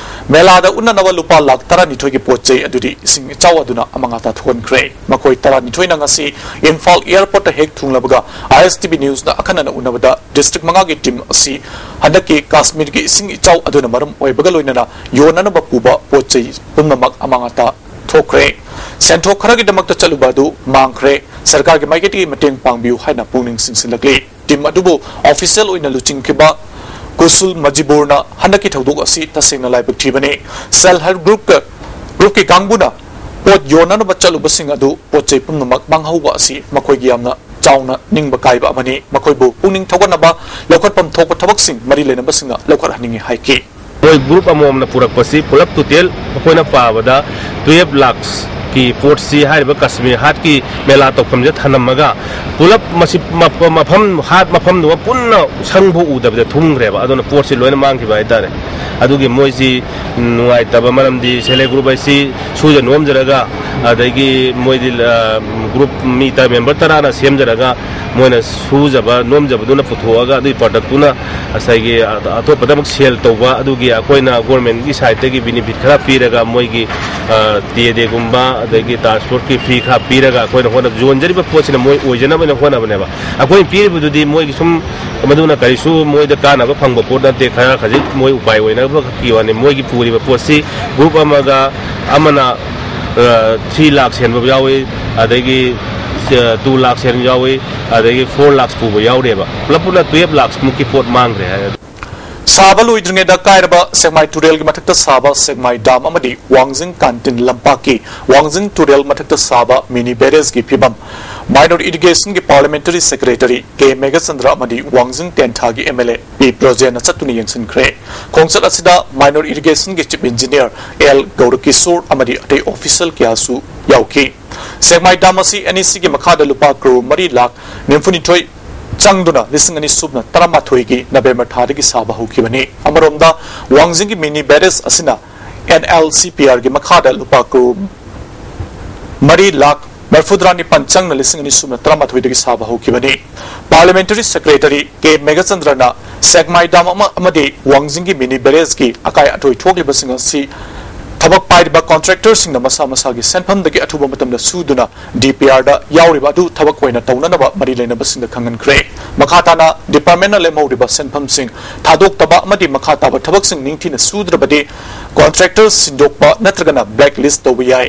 ꯃꯦꯂꯥꯗ ꯎꯠꯅꯅꯕ ꯂꯨꯄꯥ ꯂꯥꯈ ꯇꯔꯥꯅꯤꯊꯣꯏꯒꯤ ꯄꯣꯠ ꯆꯩ ꯑꯗꯨꯗꯤ ꯏꯁꯤꯡ ꯏꯆꯥꯎ ꯑꯗꯨꯅ ꯑꯃꯥꯡ ꯑꯇꯥ ꯊꯣꯛꯍꯟꯈ꯭ꯔꯦ꯫ ꯃꯈꯣꯏ ꯇꯔꯥꯅꯤꯊꯣꯏꯅ ꯉꯁꯤ ꯏꯝꯐꯥꯜ airport ꯇ ꯍꯦꯛ ꯊꯨꯡꯂꯕꯒ ISTV news ꯅ ꯑꯈꯟꯅꯅ ꯎꯅꯕꯗ district ꯃꯉꯥꯒꯤ team ꯑꯁꯤ ꯍꯟꯗꯛꯀꯤ ꯀꯥꯁꯃꯤꯔꯒꯤ ꯏꯁꯤꯡ ꯏꯆꯥꯎ ꯑꯗꯨꯅ ꯃꯔꯝ ꯑꯣꯏꯕꯒ ꯂꯣꯏꯅꯅ ꯌꯣꯟꯅꯅꯕ ꯄꯨꯕ ꯄꯣꯠ ꯆꯩ ꯄꯨꯝꯅꯃꯛ ꯑꯃꯥꯡ ꯑꯇꯥ ꯊꯣꯛꯈ꯭ꯔꯦ꯫ ꯁꯦꯟꯊꯣꯛ ꯈꯔꯒꯤꯗꯃꯛꯇ ꯆꯠꯂꯨꯕ ꯑꯗꯨ ꯃꯥꯡꯈ꯭ꯔꯦ꯫ ꯁꯔꯀꯥꯔꯒꯤ ꯃꯥꯏꯀꯩꯗꯒꯤ ꯃꯇꯦꯡ ꯄꯥꯡꯕꯤꯌꯨ ꯍꯥꯏꯅ ꯄꯨꯛꯅꯤꯡ ꯆꯤꯡꯁꯤꯜꯂꯛꯂꯤ꯫ Team ꯑꯗꯨꯕꯨ official ꯑꯣꯏꯅ ꯂꯨꯆꯤꯡꯈꯤꯕ ꯀꯨꯁꯨꯜ ꯃꯖꯤꯕꯨꯔꯅ ꯍꯟꯗꯛꯀꯤ ꯊꯧꯗꯣꯛ ꯑꯁꯤ ꯇꯁꯦꯡꯅ ꯂꯥꯏꯕꯛ ꯊꯤꯕꯅꯤ꯫ Self Help Group ꯀ, group ꯀꯤ ꯀꯥꯡꯕꯨꯅ ꯄꯣꯠ ꯌꯣꯟꯅꯅꯕ ꯆꯠꯂꯨꯕꯁꯤꯡ ꯑꯗꯨ ꯄꯣꯠ ꯆꯩ ꯄꯨꯝꯅꯃꯛ ꯃꯥꯡꯍꯧꯕ ꯑꯁꯤ ꯃꯈꯣꯏꯒꯤ ꯌꯥꯝꯅ ꯆꯥꯎꯅ ꯅꯤꯡꯕ ꯀꯥꯏꯕ ꯑꯃꯅꯤ꯫ ꯃꯈꯣꯏꯕꯨ ꯄꯨꯛꯅꯤꯡ ꯊꯧꯒꯠꯅꯕ ꯂꯧꯈꯠꯐꯝ ꯊꯣꯛꯄ ꯊꯕꯛꯁꯤꯡ ꯃꯔꯤ ꯂꯩꯅꯕꯁꯤꯡꯅ ꯂꯧꯈꯠꯍꯟꯅꯤꯡꯏ ꯍꯥꯏꯈꯤ꯫ ꯃꯣꯏ ꯒ꯭ꯔꯨꯞ ꯑꯃꯃꯝꯅ ꯄꯨꯔꯛꯄꯁꯤ ꯄꯨꯂꯞ ꯇꯣꯇꯦꯜ ꯑꯩꯈꯣꯏꯅ ꯄꯥꯕꯗ ꯇꯨꯌꯦꯜꯞ ꯂꯥꯛꯁꯀꯤ ꯄꯣꯠꯁꯤ ꯍꯥꯏꯔꯤꯕ ꯀꯥꯁꯃꯤꯔ ꯍꯥꯠꯀꯤ ꯃꯦꯂꯥ ꯇꯧꯐꯝꯁꯤꯗ ꯊꯅꯝꯃꯒ, ꯄꯨꯂꯞ ꯃꯁꯤ ꯃꯐꯝ, ꯍꯥꯠ ꯃꯐꯝꯗꯨꯃ ꯄꯨꯟꯅ ꯁꯪꯐꯥꯎ ꯎꯗꯕꯤꯗ ꯊꯨꯝꯈ꯭ꯔꯦꯕ꯫ ꯑꯗꯨꯅ ꯄꯣꯠꯁꯤ ꯂꯣꯏꯅ ꯃꯥꯡꯈꯤꯕ ꯍꯥꯏꯇꯥꯔꯦ꯫ ꯑꯗꯨꯒꯤ ꯃꯣꯏꯁꯤ ꯅꯨꯡꯉꯥꯏꯇꯕ ꯃꯔꯝꯗꯤ ꯁꯦꯜꯐ ꯍꯦꯜꯞ ꯒ꯭ꯔꯨꯞ ꯍꯥꯏꯁꯤ ꯁꯨꯖ ꯅꯣꯝꯖꯔꯒ, ꯑꯗꯒꯤ ꯃꯣꯏꯗꯤ, ꯑ, ꯒ꯭ꯔꯨꯞ ꯃꯤ ꯇꯔꯥ, ꯃꯦꯝꯕꯔ ꯇꯔꯥꯅ ꯁꯦꯝꯖꯔꯒ, ꯃꯣꯏꯅ ꯁꯨꯖꯕ ꯅꯣꯝꯖꯕꯗꯨꯅ ꯄꯨꯊꯣꯛꯑꯒ, ꯑꯗꯨꯒꯤ ꯄ꯭ꯔꯗꯛꯇꯨꯅ ꯉꯁꯥꯏꯒꯤ ꯑꯇꯣꯞꯄꯗ ꯑꯃꯨꯛ ꯁꯦꯜ ꯇꯧꯕ, ꯑꯗꯨꯒꯤ ꯑꯩꯈꯣꯏꯅ ꯒꯣꯔꯃꯦꯟꯒꯤ ꯁꯥꯏꯠꯇꯒꯤ ꯕꯤꯅꯤꯐꯤꯠ ꯈꯔ ꯄꯤꯔꯒ, ꯃꯣꯏꯒꯤ, ꯑ, ꯇꯦꯗꯦꯒꯨꯝꯕ, ꯑꯗꯒꯤ ꯇ꯭ꯔꯥꯟꯁꯄꯣꯔꯠꯀꯤ ꯐꯤ ꯈꯔ ꯄꯤꯔꯒ, ꯑꯩꯈꯣꯏꯅ ꯍꯣꯠꯅ-, ꯌꯣꯟꯖꯔꯤꯕ ꯄꯣꯠꯁꯤꯅ ꯃꯣꯏ ꯑꯣꯏꯖꯅꯕꯅ ꯍꯣꯠꯅꯕꯅꯦꯕ꯫ ꯑꯩꯈꯣꯏꯅ ꯄꯤꯔꯤꯕꯗꯨꯗꯤ ꯃꯣꯏꯒꯤ ꯁꯨꯝ, ꯃꯗꯨꯅ ꯀꯔꯤꯁꯨ ꯃꯣꯏꯗ ꯀꯥꯟꯅꯕ ꯐꯪꯕ ꯄꯣꯠ ꯅꯠꯇꯦ, ꯈꯔ ꯈꯖꯤꯛ ꯃꯣꯏ ꯎꯄꯥꯏ ꯑꯣꯏꯅꯕꯈꯛꯀꯤ ꯋꯥꯅꯤ꯫ ꯃꯣꯏꯒꯤ ꯄꯨꯔꯤꯕ ꯄꯣꯠꯁꯤ ꯒ꯭ꯔꯨꯞ ꯑꯃꯒ ꯑꯃꯅ, ꯑ, ꯊ꯭ꯔꯤ ꯂꯥꯛ ꯍꯦꯟꯕ ꯌꯥꯎꯏ, ꯑꯗꯒꯤ, ꯑ, ꯇꯨ ꯂꯥꯛ ꯍꯦꯟꯕ ꯌꯥꯎꯏ, ꯑꯗꯒꯤ ꯐꯣꯔ ꯂꯥꯛ ꯄꯨꯕ ꯌꯥꯎꯔꯦꯕ꯫ ꯄꯨꯂꯞ ꯄꯨꯟꯅ ꯇꯨꯌꯦꯜꯞ ꯂꯥꯛ ꯃꯨꯛꯀꯤ ꯄꯣꯠ ꯃꯥꯡꯈ꯭ꯔꯦ ꯍꯥꯏ꯫ ꯁꯥꯕ ꯂꯣꯏꯗ꯭ꯔꯤꯉꯩꯗ ꯀꯥꯏꯔꯕ ꯁꯦꯛꯃꯥꯏ ꯇꯨꯔꯦꯜꯒꯤ ꯃꯊꯛꯇ ꯁꯥꯕ ꯁꯦꯛꯃꯥꯏ ꯗꯥꯝ ꯑꯃꯗꯤ ꯋꯥꯡꯖꯤꯡ ꯀꯥꯟꯇꯤꯟ ꯂꯝꯄꯥꯛꯀꯤ ꯋꯥꯡꯖꯤꯡ ꯇꯨꯔꯦꯜ ꯃꯊꯛꯇ ꯁꯥꯕ ꯃꯤꯅꯤ ꯕꯦꯔꯦꯖꯀꯤ ꯐꯤꯕꯝ ꯃꯥꯏꯅꯣꯔ ꯏꯔꯤꯒꯦꯁꯟꯒꯤ ꯄꯥꯔꯂꯤꯌꯥꯃꯦꯟꯇꯔꯤ ꯁꯦꯀ꯭ꯔꯦꯇꯔꯤ ꯀꯦ ꯃꯦꯘꯆꯟꯗ꯭ꯔ ꯑꯃꯗꯤ ꯋꯥꯡꯖꯤꯡ ꯇꯦꯟꯊꯥꯒꯤ ꯑꯦꯝ ꯑꯦꯜ ꯑꯦ ꯄꯤ ꯕ꯭ꯔꯣꯖꯦꯟꯅ ꯆꯠꯇꯨꯅ ꯌꯦꯡꯁꯤꯟꯈ꯭ꯔꯦ꯫ ꯈꯣꯡꯆꯠ ꯑꯁꯤꯗ ꯃꯥꯏꯅꯣꯔ ꯏꯔꯤꯒꯦꯁꯟꯒꯤ ꯆꯤꯐ ꯏꯟꯖꯤꯅꯤꯌꯔ ꯑꯦꯜ ꯒꯧꯔꯀꯤꯁꯣꯔ ꯑꯃꯗꯤ ꯑꯇꯩ ꯑꯣꯐꯤꯁꯤꯌꯦꯜ ꯀꯌꯥꯁꯨ ꯌꯥꯎꯈꯤ꯫ ꯁꯦꯛꯃꯥꯏ ꯗꯥꯝ ꯑꯁꯤ ꯑꯦꯟ ꯏ ꯁꯤꯒꯤ ꯃꯈꯥꯗ ꯂꯨꯄꯥ ꯀ꯭ꯔꯣꯔ ꯃꯔꯤ ꯂꯥꯈ ꯅꯤꯐꯨꯅꯤꯊꯣꯏ ꯆꯪꯗꯨꯅ ꯂꯤꯁꯤꯡ ꯑꯅꯤ ꯁꯨꯞꯅ ꯇꯔꯥꯃꯥꯊꯣꯏꯒꯤ ꯅꯕꯦꯝꯕꯔ ꯊꯥꯗꯒꯤ ꯁꯥꯕ ꯍꯧꯈꯤꯕꯅꯤ꯫ ꯑꯃꯔꯣꯝꯗ, ꯋꯥꯡꯖꯤꯡꯒꯤ ꯃꯤꯅꯤ ꯕꯦꯔꯦꯖ ꯑꯁꯤꯅ ꯑꯦꯟ ꯑꯦꯜ ꯁꯤ ꯄꯤ ꯑꯥꯔꯒꯤ ꯃꯈꯥꯗ ꯂꯨꯄꯥ ꯀ꯭ꯔꯣꯔ ꯃꯔꯤ ꯂꯥꯈ ꯃꯔꯐꯨꯇꯔꯥ ꯅꯤꯄꯥꯟ ꯆꯪꯅ ꯂꯤꯁꯤꯡ ꯑꯅꯤ ꯁꯨꯞꯅ ꯇꯔꯥꯃꯥꯊꯣꯏꯗꯒꯤ ꯁꯥꯕ ꯍꯧꯈꯤꯕꯅꯤ꯫ ꯄꯥꯔꯂꯤꯌꯥꯃꯦꯟꯇꯔꯤ ꯁꯦꯀ꯭ꯔꯦꯇꯔꯤ ꯀꯦ ꯃꯦꯘꯆꯟꯗ꯭ꯔꯅ ꯁꯦꯛꯃꯥꯏ ꯗꯥꯝ ꯑꯃ ꯑꯃꯗꯤ ꯋꯥꯡꯖꯤꯡꯒꯤ ꯃꯤꯅꯤ ꯕꯦꯔꯦꯖꯀꯤ ꯑꯀꯥꯏ ꯑꯇꯣꯏ ꯊꯣꯛꯂꯤꯕꯁꯤꯡ ꯑꯁꯤ ꯊꯕꯛ ꯄꯥꯏꯔꯤꯕ ꯀꯣꯟꯇ꯭ꯔꯦꯛꯇꯔꯁꯤꯡꯅ ꯃꯁꯥ ꯃꯁꯥꯒꯤ ꯁꯦꯟꯐꯝꯗꯒꯤ ꯑꯊꯨꯕ ꯃꯇꯝꯗ ꯁꯨꯗꯨꯅ ꯗꯤ ꯄꯤ ꯑꯥꯔꯗ ꯌꯥꯎꯔꯤꯕ ꯑꯗꯨ ꯊꯕꯛ ꯑꯣꯏꯅ ꯇꯧꯅꯅꯕ ꯃꯔꯤ ꯂꯩꯅꯕꯁꯤꯡꯗ ꯈꯪꯍꯟꯈ꯭ꯔꯦ꯫ ꯃꯈꯥ ꯇꯥꯅ ꯗꯤꯄꯥꯔꯠꯃꯦꯟꯅ ꯂꯦꯝꯍꯧꯔꯤꯕ ꯁꯦꯟꯐꯝꯁꯤꯡ ꯊꯥꯗꯣꯛꯇꯕ ꯑꯃꯗꯤ ꯃꯈꯥ ꯇꯥꯕ ꯊꯕꯛꯁꯤꯡ ꯅꯤꯡꯊꯤꯅ ꯁꯨꯗ꯭ꯔꯕꯗꯤ ꯀꯣꯟꯇ꯭ꯔꯦꯛꯇꯔ ꯁꯤꯟꯗꯣꯛꯄ ꯅꯠꯇ꯭ꯔꯒꯅ ꯕ꯭ꯂꯦꯛ ꯂꯤꯁ ꯇꯧꯕ ꯌꯥꯏ꯫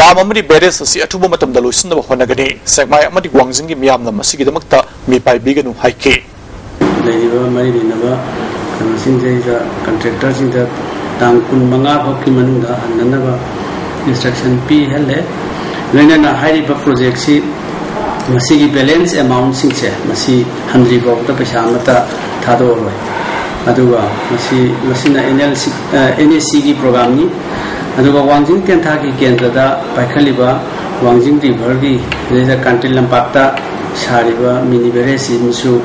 ꯗꯥꯝ ꯑꯃꯗꯤ ꯕꯦꯔꯦꯖ ꯑꯁꯤ ꯑꯊꯨꯕ ꯃꯇꯝꯗ ꯂꯣꯏꯁꯤꯟꯅꯕ ꯍꯣꯠꯅꯒꯅꯤ꯫ ꯁꯦꯛꯃꯥꯏ ꯑꯃꯗꯤ ꯋꯥꯡꯖꯤꯡꯒꯤ ꯃꯤꯌꯥꯝꯅ ꯃꯁꯤꯒꯤꯗꯃꯛꯇ ꯃꯤꯄꯥꯏꯕꯤꯒꯅꯨ ꯍꯥꯏꯈꯤ꯫ ꯂꯩꯔꯤꯕ ꯃꯔꯤ ꯂꯩꯅꯕ ꯀꯩꯅꯣꯁꯤꯡꯁꯤꯗ, ꯀꯟꯇ꯭ꯔꯦꯛꯇꯔꯁꯤꯡꯗ ꯇꯥꯡ ꯀꯨꯟꯃꯉꯥ ꯐꯥꯎꯒꯤ ꯃꯅꯨꯡꯗ ꯍꯟꯅꯅꯕ ꯏꯟꯁꯇ꯭ꯔꯛꯁꯟ ꯄꯤꯍꯜꯂꯦ꯫ ꯂꯣꯏꯅꯅ ꯍꯥꯏꯔꯤꯕ ꯄ꯭ꯔꯣꯖꯦꯛꯁꯤ ꯃꯁꯤꯒꯤ ꯕꯦꯂꯦꯟꯁ ꯑꯦꯃꯥꯎꯟꯁꯤꯡꯁꯦ ꯃꯁꯤ ꯍꯟꯗ꯭ꯔꯤ ꯐꯥꯎꯕꯗ ꯄꯩꯁꯥ ꯑꯃꯠꯇ ꯊꯥꯗꯣꯛꯑꯔꯣꯏ꯫ ꯑꯗꯨꯒ ꯃꯁꯤ ꯃꯁꯤꯅ N L C N A ꯁꯤꯒꯤ ꯄ꯭ꯔꯣꯒꯥꯝꯅꯤ꯫ ꯑꯗꯨꯒ ꯋꯥꯡꯖꯤꯡ ꯇꯦꯟꯊꯥꯒꯤ ꯀꯦꯟꯗ꯭ꯔꯗ ꯄꯥꯏꯈꯠꯂꯤꯕ ꯋꯥꯡꯖꯤꯡ ꯔꯤꯚꯔꯒꯤ, ꯑꯗꯩꯗ ꯀꯥꯟꯇꯤꯜ ꯂꯝꯄꯥꯛꯇ ꯁꯥꯔꯤꯕ ꯃꯤꯅꯤ ꯕꯦꯔꯦꯖꯁꯤꯃꯁꯨ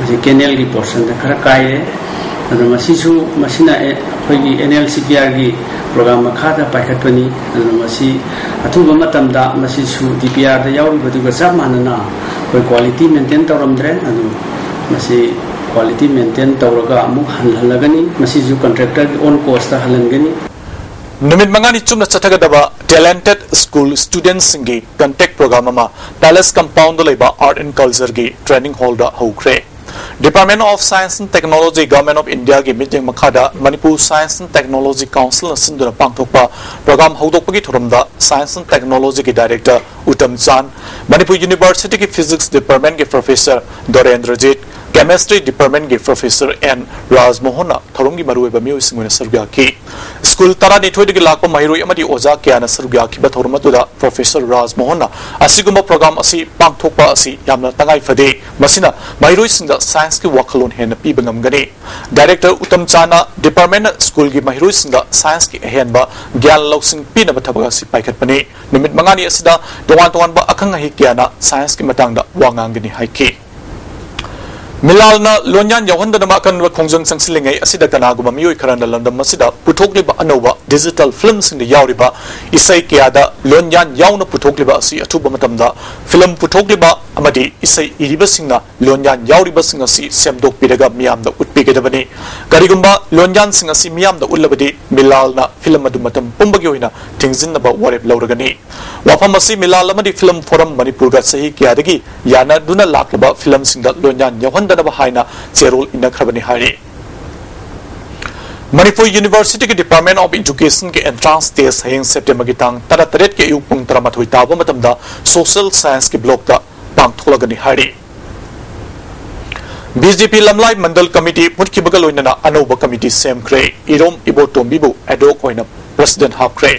ꯃꯁꯤ ꯀꯦꯅꯦꯜꯒꯤ ꯄꯣꯔꯁꯟꯗ ꯈꯔ ꯀꯥꯏꯔꯦ꯫ ꯑꯗꯣ ꯃꯁꯤꯁꯨ ꯃꯁꯤꯅ ꯑꯦ- ꯑꯩꯈꯣꯏꯒꯤ ꯑꯦꯟ ꯑꯦꯜ ꯁꯤ ꯄꯤ ꯑꯥꯔꯒꯤ ꯄ꯭ꯔꯣꯒꯥꯝ ꯃꯈꯥꯗ ꯄꯥꯏꯈꯠꯄꯅꯤ꯫ ꯑꯗꯨꯅ ꯃꯁꯤ ꯑꯊꯨꯕ ꯃꯇꯝꯗ ꯃꯁꯤꯁꯨ ꯗꯤ ꯄꯤ ꯑꯥꯔꯗ ꯌꯥꯎꯔꯤꯕꯗꯨꯒ ꯆꯞ ꯃꯥꯟꯅꯅ ꯑꯩꯈꯣꯏ ꯀ꯭ꯋꯥꯂꯤꯇꯤ ꯃꯦꯟꯇꯦꯟ ꯇꯧꯔꯝꯗ꯭ꯔꯦ꯫ ꯑꯗꯨ ꯃꯁꯤ ꯀ꯭ꯋꯥꯂꯤꯇꯤ ꯃꯦꯟꯇꯦꯟ ꯇꯧꯔꯒ ꯑꯃꯨꯛ ꯍꯜꯍꯜꯂꯒꯅꯤ꯫ ꯃꯁꯤꯁꯨ ꯀꯟꯇ꯭ꯔꯦꯛꯇꯔꯒꯤ ꯑꯣꯟ ꯀꯣꯁꯇ ꯍꯜꯍꯟꯒꯅꯤ꯫ ꯅꯨꯃꯤꯠ ꯃꯉꯥꯅꯤ ꯆꯨꯞꯅ ꯆꯠꯊꯒꯗꯕ ꯇꯦꯂꯦꯟꯇꯦꯠ ꯁ꯭ꯀꯨꯜ ꯁ꯭ꯇꯨꯗꯦꯟꯠꯁꯤꯡꯒꯤ ꯀꯟꯇꯦꯛ ꯄ꯭ꯔꯣꯒ꯭ꯔꯥꯝ ꯑꯃ ꯄꯦꯂꯦꯁ ꯀꯝꯄꯥꯎꯟꯗ ꯂꯩꯕ ꯑꯥꯔꯠ ꯑꯦꯟ ꯀꯜꯆꯔꯒꯤ ꯇ꯭ꯔꯦꯅꯤꯡ ꯍꯣꯜꯗ ꯍꯧꯈ꯭ꯔꯦ꯫ Department of Science and Technology, Government of Indiaꯒꯤ ꯃꯤꯠꯌꯦꯡ ꯃꯈꯥꯗ ꯃꯅꯤꯄꯨꯔ Science and Technology Councilꯅ ꯁꯤꯟꯗꯨꯅ ꯄꯥꯡꯊꯣꯛꯄ ꯄ꯭ꯔꯣꯒ꯭ꯔꯥꯝ ꯍꯧꯗꯣꯛꯄꯒꯤ ꯊꯧꯔꯝꯗ Science and Technologyꯒꯤ Director Uttam Chand, Manipur Universityꯒꯤ Physics Departmentꯀꯤ Professor ꯗꯣꯔꯦꯟꯗ꯭ꯔꯖꯤꯠ, Chemistry Departmentꯀꯤ Professor ꯑꯦꯟ ꯔꯥꯖꯃꯣꯍꯟꯅ ꯊꯧꯔꯝꯒꯤ ꯃꯔꯨꯑꯣꯏꯕ ꯃꯤꯑꯣꯏꯁꯤꯡ ꯑꯣꯏꯅ ꯁꯔꯨꯛ ꯌꯥꯈꯤ꯫ ꯁ꯭ꯀꯨꯜ ꯇꯔꯥꯅꯤꯊꯣꯏꯗꯒꯤ ꯂꯥꯛꯄ ꯃꯍꯩꯔꯣꯏ ꯑꯃꯗꯤ ꯑꯣꯖꯥ ꯀꯌꯥꯅ ꯁꯔꯨꯛ ꯌꯥꯈꯤꯕ ꯊꯧꯔꯝ ꯑꯗꯨꯗ Professor ꯔꯥꯖꯃꯣꯍꯟꯅ ꯑꯁꯤꯒꯨꯝꯕ ꯄ꯭ꯔꯣꯒ꯭ꯔꯥꯝ ꯑꯁꯤ ꯄꯥꯡꯊꯣꯛꯄ ꯑꯁꯤ ꯌꯥꯝꯅ ꯇꯉꯥꯏ ꯐꯗꯦ꯫ ꯃꯁꯤꯅ ꯃꯍꯩꯔꯣꯏꯁꯤꯡꯗ ꯁꯥꯏꯟꯁꯀꯤ ꯋꯥꯈꯜꯂꯣꯟ ꯍꯦꯟꯅ ꯄꯤꯕ ꯉꯝꯒꯅꯤ꯫ ꯗꯥꯏꯔꯦꯛꯇꯔ ꯎꯇꯝ ꯆꯥꯅ ꯗꯤꯄꯥꯔꯠꯃꯦꯟꯅ ꯁ꯭ꯀꯨꯜꯒꯤ ꯃꯍꯩꯔꯣꯏꯁꯤꯡꯗ ꯁꯥꯏꯟꯁꯀꯤ ꯑꯍꯦꯟꯕ ꯒ꯭ꯌꯥꯟ ꯂꯧꯁꯤꯡ ꯄꯤꯅꯕ ꯊꯕꯛ ꯑꯁꯤ ꯄꯥꯏꯈꯠꯄꯅꯤ꯫ ꯅꯨꯃꯤꯠ ꯃꯉꯥꯅꯤ ꯑꯁꯤꯗ ꯇꯣꯉꯥꯟ ꯇꯣꯉꯥꯟꯕ ꯑꯈꯪ ꯑꯍꯩ ꯀꯌꯥꯅ ꯁꯥꯏꯟꯁꯀꯤ ꯃꯇꯥꯡꯗ ꯋꯥ ꯉꯥꯡꯒꯅꯤ ꯍꯥꯏꯈꯤ꯫ ꯃꯤꯂꯥꯜꯅ ꯂꯣꯟꯌꯥꯟ ꯌꯥꯎꯍꯟꯗꯅꯕ ꯑꯀꯟꯕ ꯈꯣꯡꯖꯪ ꯆꯪꯁꯤꯜꯂꯤꯉꯩ ꯑꯁꯤꯗ ꯀꯅꯥꯒꯨꯝꯕ ꯃꯤꯑꯣꯏ ꯈꯔꯅ ꯂꯝꯗꯝ ꯑꯁꯤꯗ ꯄꯨꯊꯣꯛꯂꯤꯕ ꯑꯅꯧꯕ ꯗꯤꯖꯤꯇꯦꯜ ꯐꯤꯂꯝꯁꯤꯡꯗ ꯌꯥꯎꯔꯤꯕ ꯏꯁꯩ ꯀꯌꯥꯗ ꯂꯣꯟꯌꯥꯟ ꯌꯥꯎꯅ ꯄꯨꯊꯣꯛꯂꯤꯕ ꯑꯁꯤ ꯑꯊꯨꯕ ꯃꯇꯝꯗ ꯐꯤꯂꯝ ꯄꯨꯊꯣꯛꯂꯤꯕ ꯑꯃꯗꯤ ꯏꯁꯩ ꯏꯔꯤꯕꯁꯤꯡꯅ ꯂꯣꯟꯌꯥꯟ ꯌꯥꯎꯔꯤꯕꯁꯤꯡ ꯑꯁꯤ ꯁꯦꯝꯗꯣꯛꯄꯤꯔꯒ ꯃꯤꯌꯥꯝꯗ ꯎꯠꯄꯤꯒꯗꯕꯅꯤ꯫ ꯀꯔꯤꯒꯨꯝꯕ ꯂꯣꯟꯌꯥꯟꯁꯤꯡ ꯑꯁꯤ ꯃꯤꯌꯥꯝꯗ ꯎꯠꯂꯕꯗꯤ ꯃꯤꯂꯥꯜꯅ ꯐꯤꯂꯝ ꯑꯗꯨ ꯃꯇꯝ ꯄꯨꯝꯕꯒꯤ ꯑꯣꯏꯅ ꯊꯤꯡꯖꯤꯟꯅꯕ ꯋꯥꯔꯦꯞ ꯂꯧꯔꯒꯅꯤ꯫ ꯋꯥꯐꯝ ꯑꯁꯤ ꯃꯤꯂꯥꯜ ꯑꯃꯗꯤ ꯐꯤꯂꯝ ꯐꯣꯔꯝ ꯃꯅꯤꯄꯨꯔꯒ ꯆꯍꯤ ꯀꯌꯥꯗꯒꯤ ꯌꯥꯅꯗꯨꯅ ꯂꯥꯛꯂꯕ ꯐꯤꯂꯝꯁꯤꯡꯗ ꯂꯣꯟꯌꯥꯟ ꯌꯥꯎꯍꯟꯗꯅꯕ ꯍꯥꯏꯅ ꯆꯦꯔꯣꯜ ꯏꯟꯅꯈ꯭ꯔꯕꯅꯤ ꯍꯥꯏꯔꯤ꯫ Manipur Universityꯒꯤ Department of Educationꯒꯤ entrance test ꯍꯌꯦꯡ ꯁꯦꯞꯇꯦꯝꯕꯔꯒꯤ ꯇꯥꯡ ꯇꯔꯥꯇꯔꯦꯠꯀꯤ ꯑꯌꯨꯛ ꯄꯨꯡ ꯇꯔꯥꯃꯥꯊꯣꯏ ꯇꯥꯕ ꯃꯇꯝꯗ social scienceꯀꯤ blockꯇ ꯄꯥꯡꯊꯣꯛꯂꯒꯅꯤ ꯍꯥꯏꯔꯤ꯫ ꯕꯤ ꯖꯦ ꯄꯤ ꯂꯝꯂꯥꯏ ꯃꯟꯗꯜ ꯀꯃꯤꯇꯤ ꯃꯨꯠꯈꯤꯕꯒ ꯂꯣꯏꯅꯅ ꯑꯅꯧꯕ ꯀꯃꯤꯇꯤ ꯁꯦꯝꯈ꯭ꯔꯦ꯫ ꯏꯔꯣꯝ ꯏꯕꯣꯇꯣꯝꯕꯤꯕꯨ ad hoc ꯑꯣꯏꯅ president ꯍꯥꯞꯈ꯭ꯔꯦ꯫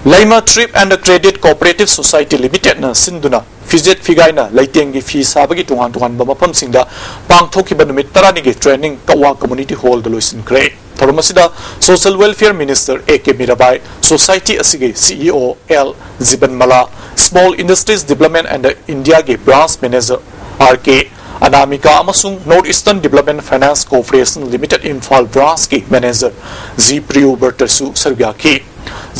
Laima Thrift and Credit Cooperative Society Limited ꯅ ꯁꯤꯟꯗꯨꯅ ꯐꯤꯖꯦꯠ ꯐꯤꯒꯥꯏꯅ ꯂꯩꯇꯦꯡꯒꯤ ꯐꯤ ꯁꯥꯕꯒꯤ ꯇꯣꯉꯥꯟ ꯇꯣꯉꯥꯟꯕ ꯃꯐꯝꯁꯤꯡꯗ ꯄꯥꯡꯊꯣꯛꯈꯤꯕ ꯅꯨꯃꯤꯠ ꯇꯔꯥꯅꯤꯒꯤ training ꯀꯛꯋꯥ Community Hall ꯗ ꯂꯣꯏꯁꯤꯟꯈ꯭ꯔꯦ꯫ ꯊꯧꯔꯝ ꯑꯁꯤꯗ Social Welfare Minister A K Mirabai, society ꯑꯁꯤꯒꯤ C E O L ꯖꯤꯕꯟꯃꯂꯥ, Small Industries Development and India ꯒꯤ branch manager R K ꯑꯅꯥꯃꯤꯀꯥ ꯑꯃꯁꯨꯡ North Eastern Development Finance Corporation Limited Imphal branch ꯀꯤ manager G ꯄ꯭ꯔꯤꯌꯨꯕꯔꯇꯁꯨ ꯁꯔꯨꯛ ꯌꯥꯈꯤ꯫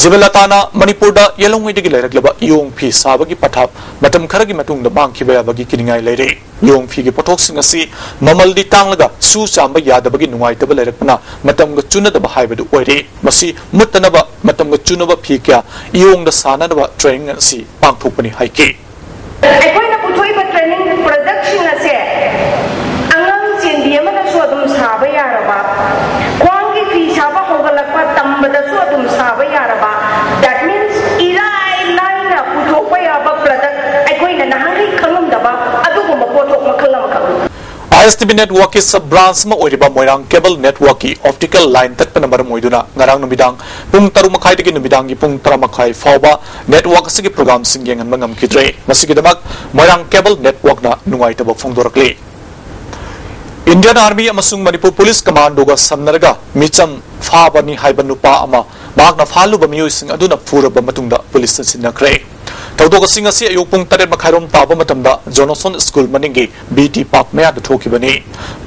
ꯖꯤꯕꯟꯂꯇꯥꯅ ꯃꯅꯤꯄꯨꯔꯗ ꯌꯦꯜꯍꯧꯉꯩꯗꯒꯤ ꯂꯩꯔꯛꯂꯕ ꯏꯌꯣꯡ ꯐꯤ ꯁꯥꯕꯒꯤ ꯄꯊꯥꯞ ꯃꯇꯝ ꯈꯔꯒꯤ ꯃꯇꯨꯡꯗ ꯃꯥꯡꯈꯤꯕ ꯌꯥꯕꯒꯤ ꯀꯤꯅꯤꯡꯉꯥꯏ ꯂꯩꯔꯦ꯫ ꯏꯌꯣꯡ ꯐꯤꯒꯤ ꯄꯣꯠꯊꯣꯛꯁꯤꯡ ꯑꯁꯤ ꯃꯃꯜꯗꯤ ꯇꯥꯡꯂꯒ ꯁꯨ ꯆꯥꯝꯕ ꯌꯥꯗꯕꯒꯤ ꯅꯨꯡꯉꯥꯏꯇꯕ ꯂꯩꯔꯛꯄꯅ ꯃꯇꯝꯒ ꯆꯨꯅꯗꯕ ꯍꯥꯏꯕꯗꯨ ꯑꯣꯏꯔꯦ꯫ ꯃꯁꯤ ꯃꯨꯠꯇꯅꯕ ꯃꯇꯝꯒ ꯆꯨꯅꯕ ꯐꯤ ꯀꯌꯥ ꯏꯌꯣꯡꯗ ꯁꯥꯅꯅꯕ training ꯑꯁꯤ ꯄꯥꯡꯊꯣꯛꯄꯅꯤ ꯍꯥꯏꯈꯤ꯫ ꯑꯩꯈꯣꯏꯅ ꯄꯨꯊꯣꯛꯏꯕ training productꯁꯤꯡ ꯑꯁꯦ ꯑꯉꯥꯡ ꯆꯦꯟꯕꯤ ꯑꯃꯅꯁꯨ ꯑꯗꯨꯝ ꯁꯥꯕ ꯌꯥꯔꯕ, ꯈ꯭ꯋꯥꯡꯒꯤ ꯐꯤ ꯁꯥꯕ ꯍꯧꯒꯠꯂꯛꯄ ꯇꯝꯕꯗꯁꯨ ꯑꯗꯨꯝ ꯁꯥꯕ ꯌꯥꯔꯕ, that means ꯏꯔꯥꯏ ꯂꯥꯏꯅ ꯄꯨꯊꯣꯛꯄ ꯌꯥꯕ product, ꯑꯩꯈꯣꯏꯅ ꯅꯍꯥꯟꯈꯩ ꯈꯪꯂꯝꯗꯕ ꯑꯗꯨꯒꯨꯝꯕ ꯄꯣꯠꯊꯣꯛ ꯃꯈꯜ ꯑꯃꯈꯛꯅꯤ꯫ I S T V networkꯀꯤ sub branch ꯑꯃ ꯑꯣꯏꯔꯤꯕ ꯃꯣꯏꯔꯥꯡ cable networkꯀꯤ optical line ꯇꯠꯄꯅ ꯃꯔꯝ ꯑꯣꯏꯗꯨꯅ ꯉꯔꯥꯡ ꯅꯨꯃꯤꯗꯥꯡ ꯄꯨꯡ ꯇꯔꯨꯛ ꯃꯈꯥꯏꯗꯒꯤ ꯅꯨꯃꯤꯗꯥꯡꯒꯤ ꯄꯨꯡ ꯇꯔꯥ ꯃꯈꯥꯏ ꯐꯥꯎꯕ network ꯑꯁꯤꯒꯤ programꯁꯤꯡ ꯌꯦꯡꯍꯟꯕ ꯉꯝꯈꯤꯗ꯭ꯔꯦ꯫ ꯃꯁꯤꯒꯤꯗꯃꯛ ꯃꯣꯏꯔꯥꯡ cable networkꯅ ꯅꯨꯡꯉꯥꯏꯇꯕ ꯐꯣꯡꯗꯣꯔꯛꯂꯤ꯫ Indian Army ꯑꯃꯁꯨꯡ ꯃꯅꯤꯄꯨꯔ Police Commandoꯒ ꯁꯝꯅꯔꯒ ꯃꯤꯆꯝ ꯐꯥꯕꯅꯤ ꯍꯥꯏꯕ ꯅꯨꯄꯥ ꯑꯃ ꯃꯍꯥꯛꯅ ꯐꯥꯍꯜꯂꯨꯕ ꯃꯤꯑꯣꯏꯁꯤꯡ ꯑꯗꯨꯅ ꯐꯨꯔꯕ ꯃꯇꯨꯡꯗ policeꯇ ꯁꯤꯟꯅꯈ꯭ꯔꯦ꯫ ꯊꯧꯗꯣꯛ ꯑꯁꯤ ꯉꯁꯤ ꯑꯌꯨꯛ ꯄꯨꯡ ꯇꯔꯦꯠ ꯃꯈꯥꯏꯔꯣꯝ ꯇꯥꯕ ꯃꯇꯝꯗ Johnson School ꯃꯅꯤꯡꯒꯤ B T Park ꯃꯌꯥꯗ ꯊꯣꯛꯈꯤꯕꯅꯤ꯫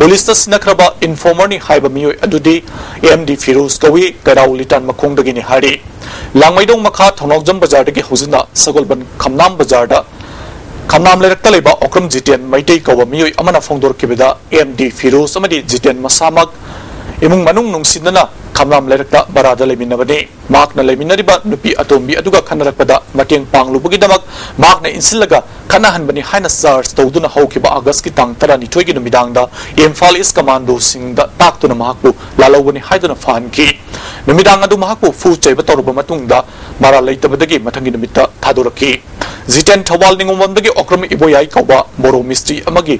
Policeꯇ ꯁꯤꯟꯅꯈ꯭ꯔꯕ informerꯅꯤ ꯍꯥꯏꯕ ꯃꯤꯑꯣꯏ ꯑꯗꯨꯗꯤ M D ꯐꯤꯔꯣꯖ ꯀꯧꯏ, ꯀꯩꯔꯥꯎ ꯂꯤꯇꯥꯟ ꯃꯈꯣꯡꯗꯒꯤꯅꯤ ꯍꯥꯏꯔꯤ꯫ ꯂꯥꯡꯃꯩꯗꯣꯡ ꯃꯈꯥ ꯊꯣꯡꯅꯥꯎꯖꯝ ꯕꯖꯥꯔꯗꯒꯤ ꯍꯧꯖꯤꯟꯅ ꯁꯒꯣꯜꯕꯟ ꯈꯝꯅꯥꯝ ꯕꯖꯥꯔꯗ, ꯈꯝꯅꯥꯝ ꯂꯩꯔꯛꯇ ꯂꯩꯕ ꯑꯣꯀ꯭ꯔꯝ ꯖꯤꯇꯦꯟ ꯃꯩꯇꯩ ꯀꯧꯕ ꯃꯤꯑꯣꯏ ꯑꯃꯅ ꯐꯣꯡꯗꯣꯔꯛꯈꯤꯕꯗ, M D ꯐꯤꯔꯣꯖ ꯑꯃꯗꯤ ꯖꯤꯇꯦꯟ ꯃꯁꯥꯃꯛ ꯏꯃꯨꯡ ꯃꯅꯨꯡ ꯅꯨꯡꯁꯤꯅꯅ ꯈꯝꯅꯥꯝ ꯂꯩꯔꯛꯇ ꯚꯔꯥꯗ ꯂꯩꯃꯤꯟꯅꯕꯅꯤ꯫ ꯃꯍꯥꯛꯅ ꯂꯩꯃꯤꯟꯅꯔꯤꯕ ꯅꯨꯄꯤ ꯑꯇꯣꯝꯕꯤ ꯑꯗꯨꯒ ꯈꯠꯅꯔꯛꯄꯗ ꯃꯇꯦꯡ ꯄꯥꯡꯂꯨꯕꯒꯤꯗꯃꯛ ꯃꯍꯥꯛꯅ ꯏꯟꯁꯤꯜꯂꯒ ꯈꯠꯅꯍꯟꯕꯅꯤ ꯍꯥꯏꯅ charge ꯇꯧꯗꯨꯅ ꯍꯧꯈꯤꯕ Augustꯀꯤ ꯇꯥꯡ ꯇꯔꯥꯅꯤꯊꯣꯏꯒꯤ ꯅꯨꯃꯤꯗꯥꯡꯗ ꯏꯝꯐꯥꯜ East Commandoꯁꯤꯡꯗ ꯇꯥꯛꯇꯨꯅ ꯃꯍꯥꯛꯄꯨ ꯂꯥꯜꯍꯧꯕꯅꯤ ꯍꯥꯏꯗꯨꯅ ꯐꯥꯍꯟꯈꯤ꯫ ꯅꯨꯃꯤꯗꯥꯡ ꯑꯗꯨ ꯃꯍꯥꯛꯄꯨ ꯐꯨ ꯆꯩꯕ ꯇꯧꯔꯕ ꯃꯇꯨꯡꯗ ꯃꯔꯥꯜ ꯂꯩꯇꯕꯗꯒꯤ ꯃꯊꯪꯒꯤ ꯅꯨꯃꯤꯠꯇ ꯊꯥꯗꯣꯔꯛꯈꯤ꯫ ꯖꯤꯇꯦꯟ ꯊꯧꯕꯥꯜ ꯅꯤꯉꯣꯝꯕꯝꯗꯒꯤ ꯑꯣꯀ꯭ꯔꯝ ꯏꯕꯣꯌꯥꯏ ꯀꯧꯕ ꯕꯣꯔꯣ ꯃꯤꯁꯇ꯭ꯔꯤ ꯑꯃꯒꯤ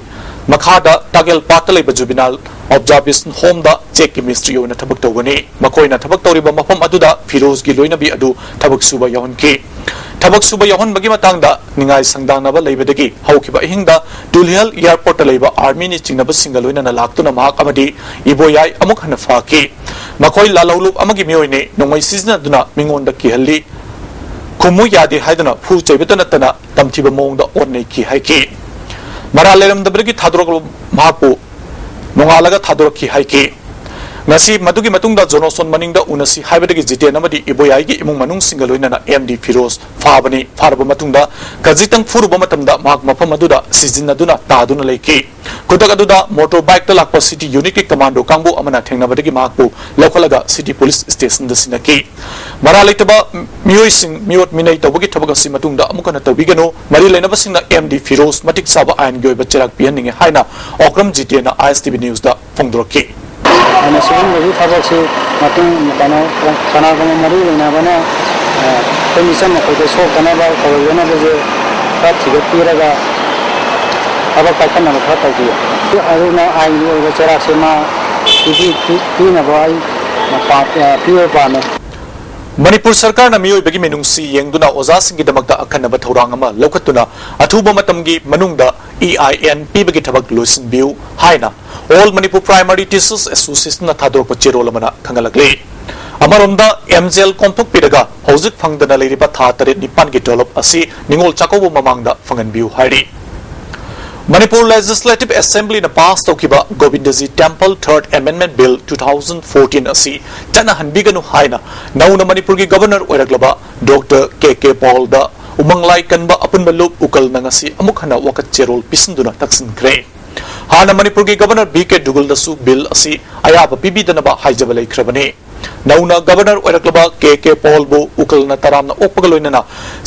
ꯃꯈꯥꯗ ꯇꯥꯒꯦꯜ ꯄꯥꯠꯇ ꯂꯩꯕ ꯖꯨꯕꯤꯅꯥꯏꯜ ꯑꯣꯕꯖꯥꯔꯕꯦꯁꯟ ꯍꯣꯝꯗ ꯆꯦꯛꯀꯤ ꯃꯤꯁꯇ꯭ꯔꯤ ꯑꯣꯏꯅ ꯊꯕꯛ ꯇꯧꯒꯅꯤ꯫ ꯃꯈꯣꯏꯅ ꯊꯕꯛ ꯇꯧꯔꯤꯕ ꯃꯐꯝ ꯑꯗꯨꯗ ꯐꯤꯔꯣꯖꯒꯤ ꯂꯣꯏꯅꯕꯤ ꯑꯗꯨ ꯊꯕꯛ ꯁꯨꯕ ꯌꯥꯎꯍꯟꯈꯤ꯫ ꯊꯕꯛ ꯁꯨꯕ ꯌꯥꯎꯍꯟꯕꯒꯤ ꯃꯇꯥꯡꯗ ꯅꯤꯡꯉꯥꯏ ꯁꯪꯗꯥꯡꯅꯕ ꯂꯩꯕꯗꯒꯤ ꯍꯧꯈꯤꯕ ꯑꯍꯤꯡꯗ ꯇꯨꯂꯤꯍꯜ ꯑꯦꯌꯔꯄꯣꯔꯠꯇ ꯂꯩꯕ ꯑꯥꯔꯃꯤꯅ ꯆꯤꯡꯅꯕꯁꯤꯡꯒ ꯂꯣꯏꯅꯅ ꯂꯥꯛꯇꯨꯅ ꯃꯍꯥꯛ ꯑꯃꯗꯤ ꯏꯕꯣꯌꯥꯏ ꯑꯃꯨꯛ ꯍꯟꯅ ꯐꯥꯈꯤ꯫ ꯃꯈꯣꯏ ꯂꯥꯜꯍꯧꯂꯨꯞ ꯑꯃꯒꯤ ꯃꯤꯑꯣꯏꯅꯤ, ꯅꯣꯡꯃꯩ ꯁꯤꯖꯤꯟꯅꯗꯨꯅ ꯃꯤꯉꯣꯟꯗ ꯀꯤꯍꯜꯂꯤ, ꯈꯨꯝꯃꯨ ꯌꯥꯗꯦ ꯍꯥꯏꯗꯨꯅ ꯐꯨ ꯆꯩꯕꯇ ꯅꯠꯇꯅ ꯇꯝꯊꯤꯕ ꯃꯑꯣꯡꯗ ꯑꯣꯠ ꯅꯩꯈꯤ ꯍꯥꯏꯈꯤ꯫ ꯃꯔꯥꯜ ꯂꯩꯔꯝꯗꯕꯗꯒꯤ ꯊꯥꯗꯣꯔꯛꯂꯕ ꯃꯍꯥꯛꯄꯨ ꯅꯣꯡꯉꯥꯜꯂꯒ ꯊꯥꯗꯣꯔꯛꯈꯤ ꯍꯥꯏꯈꯤ꯫ ꯉꯁꯤ ꯃꯗꯨꯒꯤ ꯃꯇꯨꯡꯗ ꯖꯣꯅꯣꯁꯣꯟ ꯃꯅꯤꯡꯗ ꯎꯅꯁꯤ ꯍꯥꯏꯕꯗꯒꯤ ꯖꯤꯇꯦꯟ ꯑꯃꯗꯤ ꯏꯕꯣꯌꯥꯏꯒꯤ ꯏꯃꯨꯡ ꯃꯅꯨꯡꯁꯤꯡꯒ ꯂꯣꯏꯅꯅ ꯑꯦꯝ ꯗꯤ ꯐꯤꯔꯣꯖ ꯐꯥꯕꯅꯤ꯫ ꯐꯥꯔꯕ ꯃꯇꯨꯡꯗ ꯈꯖꯤꯛꯇꯪ ꯐꯨꯔꯨꯕ ꯃꯇꯝꯗ ꯃꯍꯥꯛ ꯃꯐꯝ ꯑꯗꯨꯗ ꯁꯤꯖꯤꯟꯅꯗꯨꯅ ꯇꯥꯗꯨꯅ ꯂꯩꯈꯤ꯫ ꯈꯨꯗꯛ ꯑꯗꯨꯗ ꯃꯣꯇꯣꯔ ꯕꯥꯏꯛꯇ ꯂꯥꯛꯄ ꯁꯤꯇꯤ ꯌꯨꯅꯤꯠꯀꯤ ꯀꯃꯥꯟꯗꯣ ꯀꯥꯡꯕꯨ ꯑꯃꯅ ꯊꯦꯡꯅꯕꯗꯒꯤ ꯃꯍꯥꯛꯄꯨ ꯂꯧꯈꯠꯂꯒ ꯁꯤꯇꯤ ꯄꯨꯂꯤꯁ ꯁ꯭ꯇꯦꯁꯟꯗ ꯁꯤꯟꯅꯈꯤ꯫ ꯃꯔꯥꯜ ꯂꯩꯇꯕ ꯃꯤꯑꯣꯏꯁꯤꯡ ꯃꯤꯑꯣꯠ ꯃꯤꯅꯩ ꯇꯧꯕꯒꯤ ꯊꯕꯛ ꯑꯁꯤ ꯃꯇꯨꯡꯗ ꯑꯃꯨꯛ ꯍꯟꯅ ꯇꯧꯕꯤꯒꯅꯨ꯫ ꯃꯔꯤ ꯂꯩꯅꯕꯁꯤꯡꯅ ꯑꯦꯝ ꯗꯤ ꯐꯤꯔꯣꯖ ꯃꯇꯤꯛ ꯆꯥꯕ ꯑꯥꯏꯟꯒꯤ ꯑꯣꯏꯕ ꯆꯩꯔꯥꯛ ꯄꯤꯍꯟꯅꯤꯡꯉꯤ ꯍꯥꯏꯅ ꯑꯣꯀ꯭ꯔꯝ ꯖꯤꯇꯦꯟꯅ ꯑꯥꯏ ꯑꯦꯁ ꯇꯤ ꯚꯤ ꯅ꯭ꯌꯨꯁꯇ ꯐꯣꯡꯗꯣꯔꯛꯈꯤ꯫ ꯑꯩꯅ ꯁꯤꯒꯨꯝꯕꯒꯤ ꯊꯕꯛꯁꯤ ꯃꯇꯨꯡ ꯀꯩꯅꯣ ꯀꯅꯥꯒꯨꯝꯕ ꯃꯔꯤ ꯂꯩꯅꯕꯅ, ꯑ, ꯑꯩꯈꯣꯏ ꯃꯤꯆꯝ ꯑꯩꯈꯣꯏꯗ ꯁꯣꯛꯇꯅꯕ, ꯇꯧꯔꯣꯏꯗꯅꯕꯁꯦ ꯈꯔ ꯊꯤꯒꯠꯄꯤꯔꯒ ꯊꯕꯛ ꯄꯥꯏꯈꯠꯅꯕ ꯈꯔ ꯇꯧꯕꯤꯌꯨ꯫ ꯑꯗꯨꯅ ꯑꯥꯏꯟꯒꯤ ꯑꯣꯏꯕ ꯆꯩꯔꯥꯛꯁꯦ ꯃꯥ ꯄꯤꯕꯤ-, ꯄꯤ-, ꯄꯤꯅꯕ ꯑꯩ ꯄꯥꯝ-, ꯑ, ꯄꯤꯕ ꯄꯥꯝꯃꯦ꯫ ꯃꯅꯤꯄꯨꯔ ꯁꯔꯀꯥꯔꯅ ꯃꯤꯑꯣꯏꯕꯒꯤ ꯃꯤꯅꯨꯡꯁꯤ ꯌꯦꯡꯗꯨꯅ ꯑꯣꯖꯥꯁꯤꯡꯒꯤꯗꯃꯛꯇ ꯑꯈꯟꯅꯕ ꯊꯧꯔꯥꯡ ꯑꯃ ꯂꯧꯈꯠꯇꯨꯅ ꯑꯊꯨꯕ ꯃꯇꯝꯒꯤ ꯃꯅꯨꯡꯗ ꯏ ꯑꯥꯏ ꯑꯦꯟ ꯄꯤꯕꯒꯤ ꯊꯕꯛ ꯂꯣꯏꯁꯤꯟꯕꯤꯌꯨ ꯍꯥꯏꯅ All Manipur Primary Teachers Association ꯅ ꯊꯥꯗꯣꯔꯛꯄ ꯆꯦꯔꯣꯜ ꯑꯃꯅ ꯈꯪꯍꯜꯂꯛꯂꯤ꯫ ꯑꯃꯔꯣꯝꯗ, ꯑꯦꯝ ꯖꯦ ꯑꯦꯜ ꯀꯣꯝꯊꯣꯛꯄꯤꯔꯒ ꯍꯧꯖꯤꯛ ꯐꯪꯗꯅ ꯂꯩꯔꯤꯕ ꯊꯥ ꯇꯔꯦꯠ ꯅꯤꯄꯥꯟꯒꯤ ꯇꯣꯂꯣꯞ ꯑꯁꯤ ꯅꯤꯉꯣꯜ ꯆꯥꯛꯀꯧꯕ ꯃꯃꯥꯡꯗ ꯐꯪꯍꯟꯕꯤꯌꯨ ꯍꯥꯏꯔꯤ꯫ ꯃꯅꯤꯄꯨꯔ ꯂꯦꯖꯤꯁꯂꯦꯇꯤꯚ ꯑꯦꯁꯦꯝꯕ꯭ꯂꯤꯅ ꯄꯥꯁ ꯇꯧꯈꯤꯕ ꯒꯣꯕꯤꯟꯗꯖꯤ ꯇꯦꯝꯄꯜ ꯊꯔꯗ amendment bill two thousand fourteen ꯑꯁꯤ ꯆꯠꯅꯍꯟꯕꯤꯒꯅꯨ ꯍꯥꯏꯅ ꯅꯧꯅ ꯃꯅꯤꯄꯨꯔꯒꯤ ꯒꯕꯔꯅꯔ ꯑꯣꯏꯔꯛꯂꯕ ꯗꯣꯛꯇꯔ ꯀꯦ ꯀꯦ ꯄꯥꯎꯜꯗ ꯎꯃꯪ ꯂꯥꯏ ꯀꯟꯕ ꯑꯄꯨꯟꯕ ꯂꯨꯞ ꯎꯀꯜꯅ ꯉꯁꯤ ꯑꯃꯨꯛ ꯍꯟꯅ ꯋꯥꯀꯠ ꯆꯦꯔꯣꯜ ꯄꯤꯁꯤꯟꯗꯨꯅ ꯇꯛꯁꯤꯟꯈ꯭ꯔꯦ꯫ ꯍꯥꯟꯅ ꯃꯅꯤꯄꯨꯔꯒꯤ ꯒꯕꯔꯅꯔ ꯕꯤ ꯀꯦ ꯗꯨꯒꯜꯗꯁꯨ ꯕꯤꯜ ꯑꯁꯤ ꯑꯌꯥꯕ ꯄꯤꯕꯤꯗꯅꯕ ꯍꯥꯏꯖꯕ ꯂꯩꯈ꯭ꯔꯕꯅꯤ꯫ ꯅꯧꯅ ꯒꯕꯔꯅꯔ ꯑꯣꯏꯔꯛꯂꯕ ꯀꯦ ꯀꯦ ꯄꯣꯜꯕꯨ ꯎꯀꯜꯅ ꯇꯔꯥꯝꯅ ꯑꯣꯛꯄꯒ ꯂꯣꯏꯅꯅ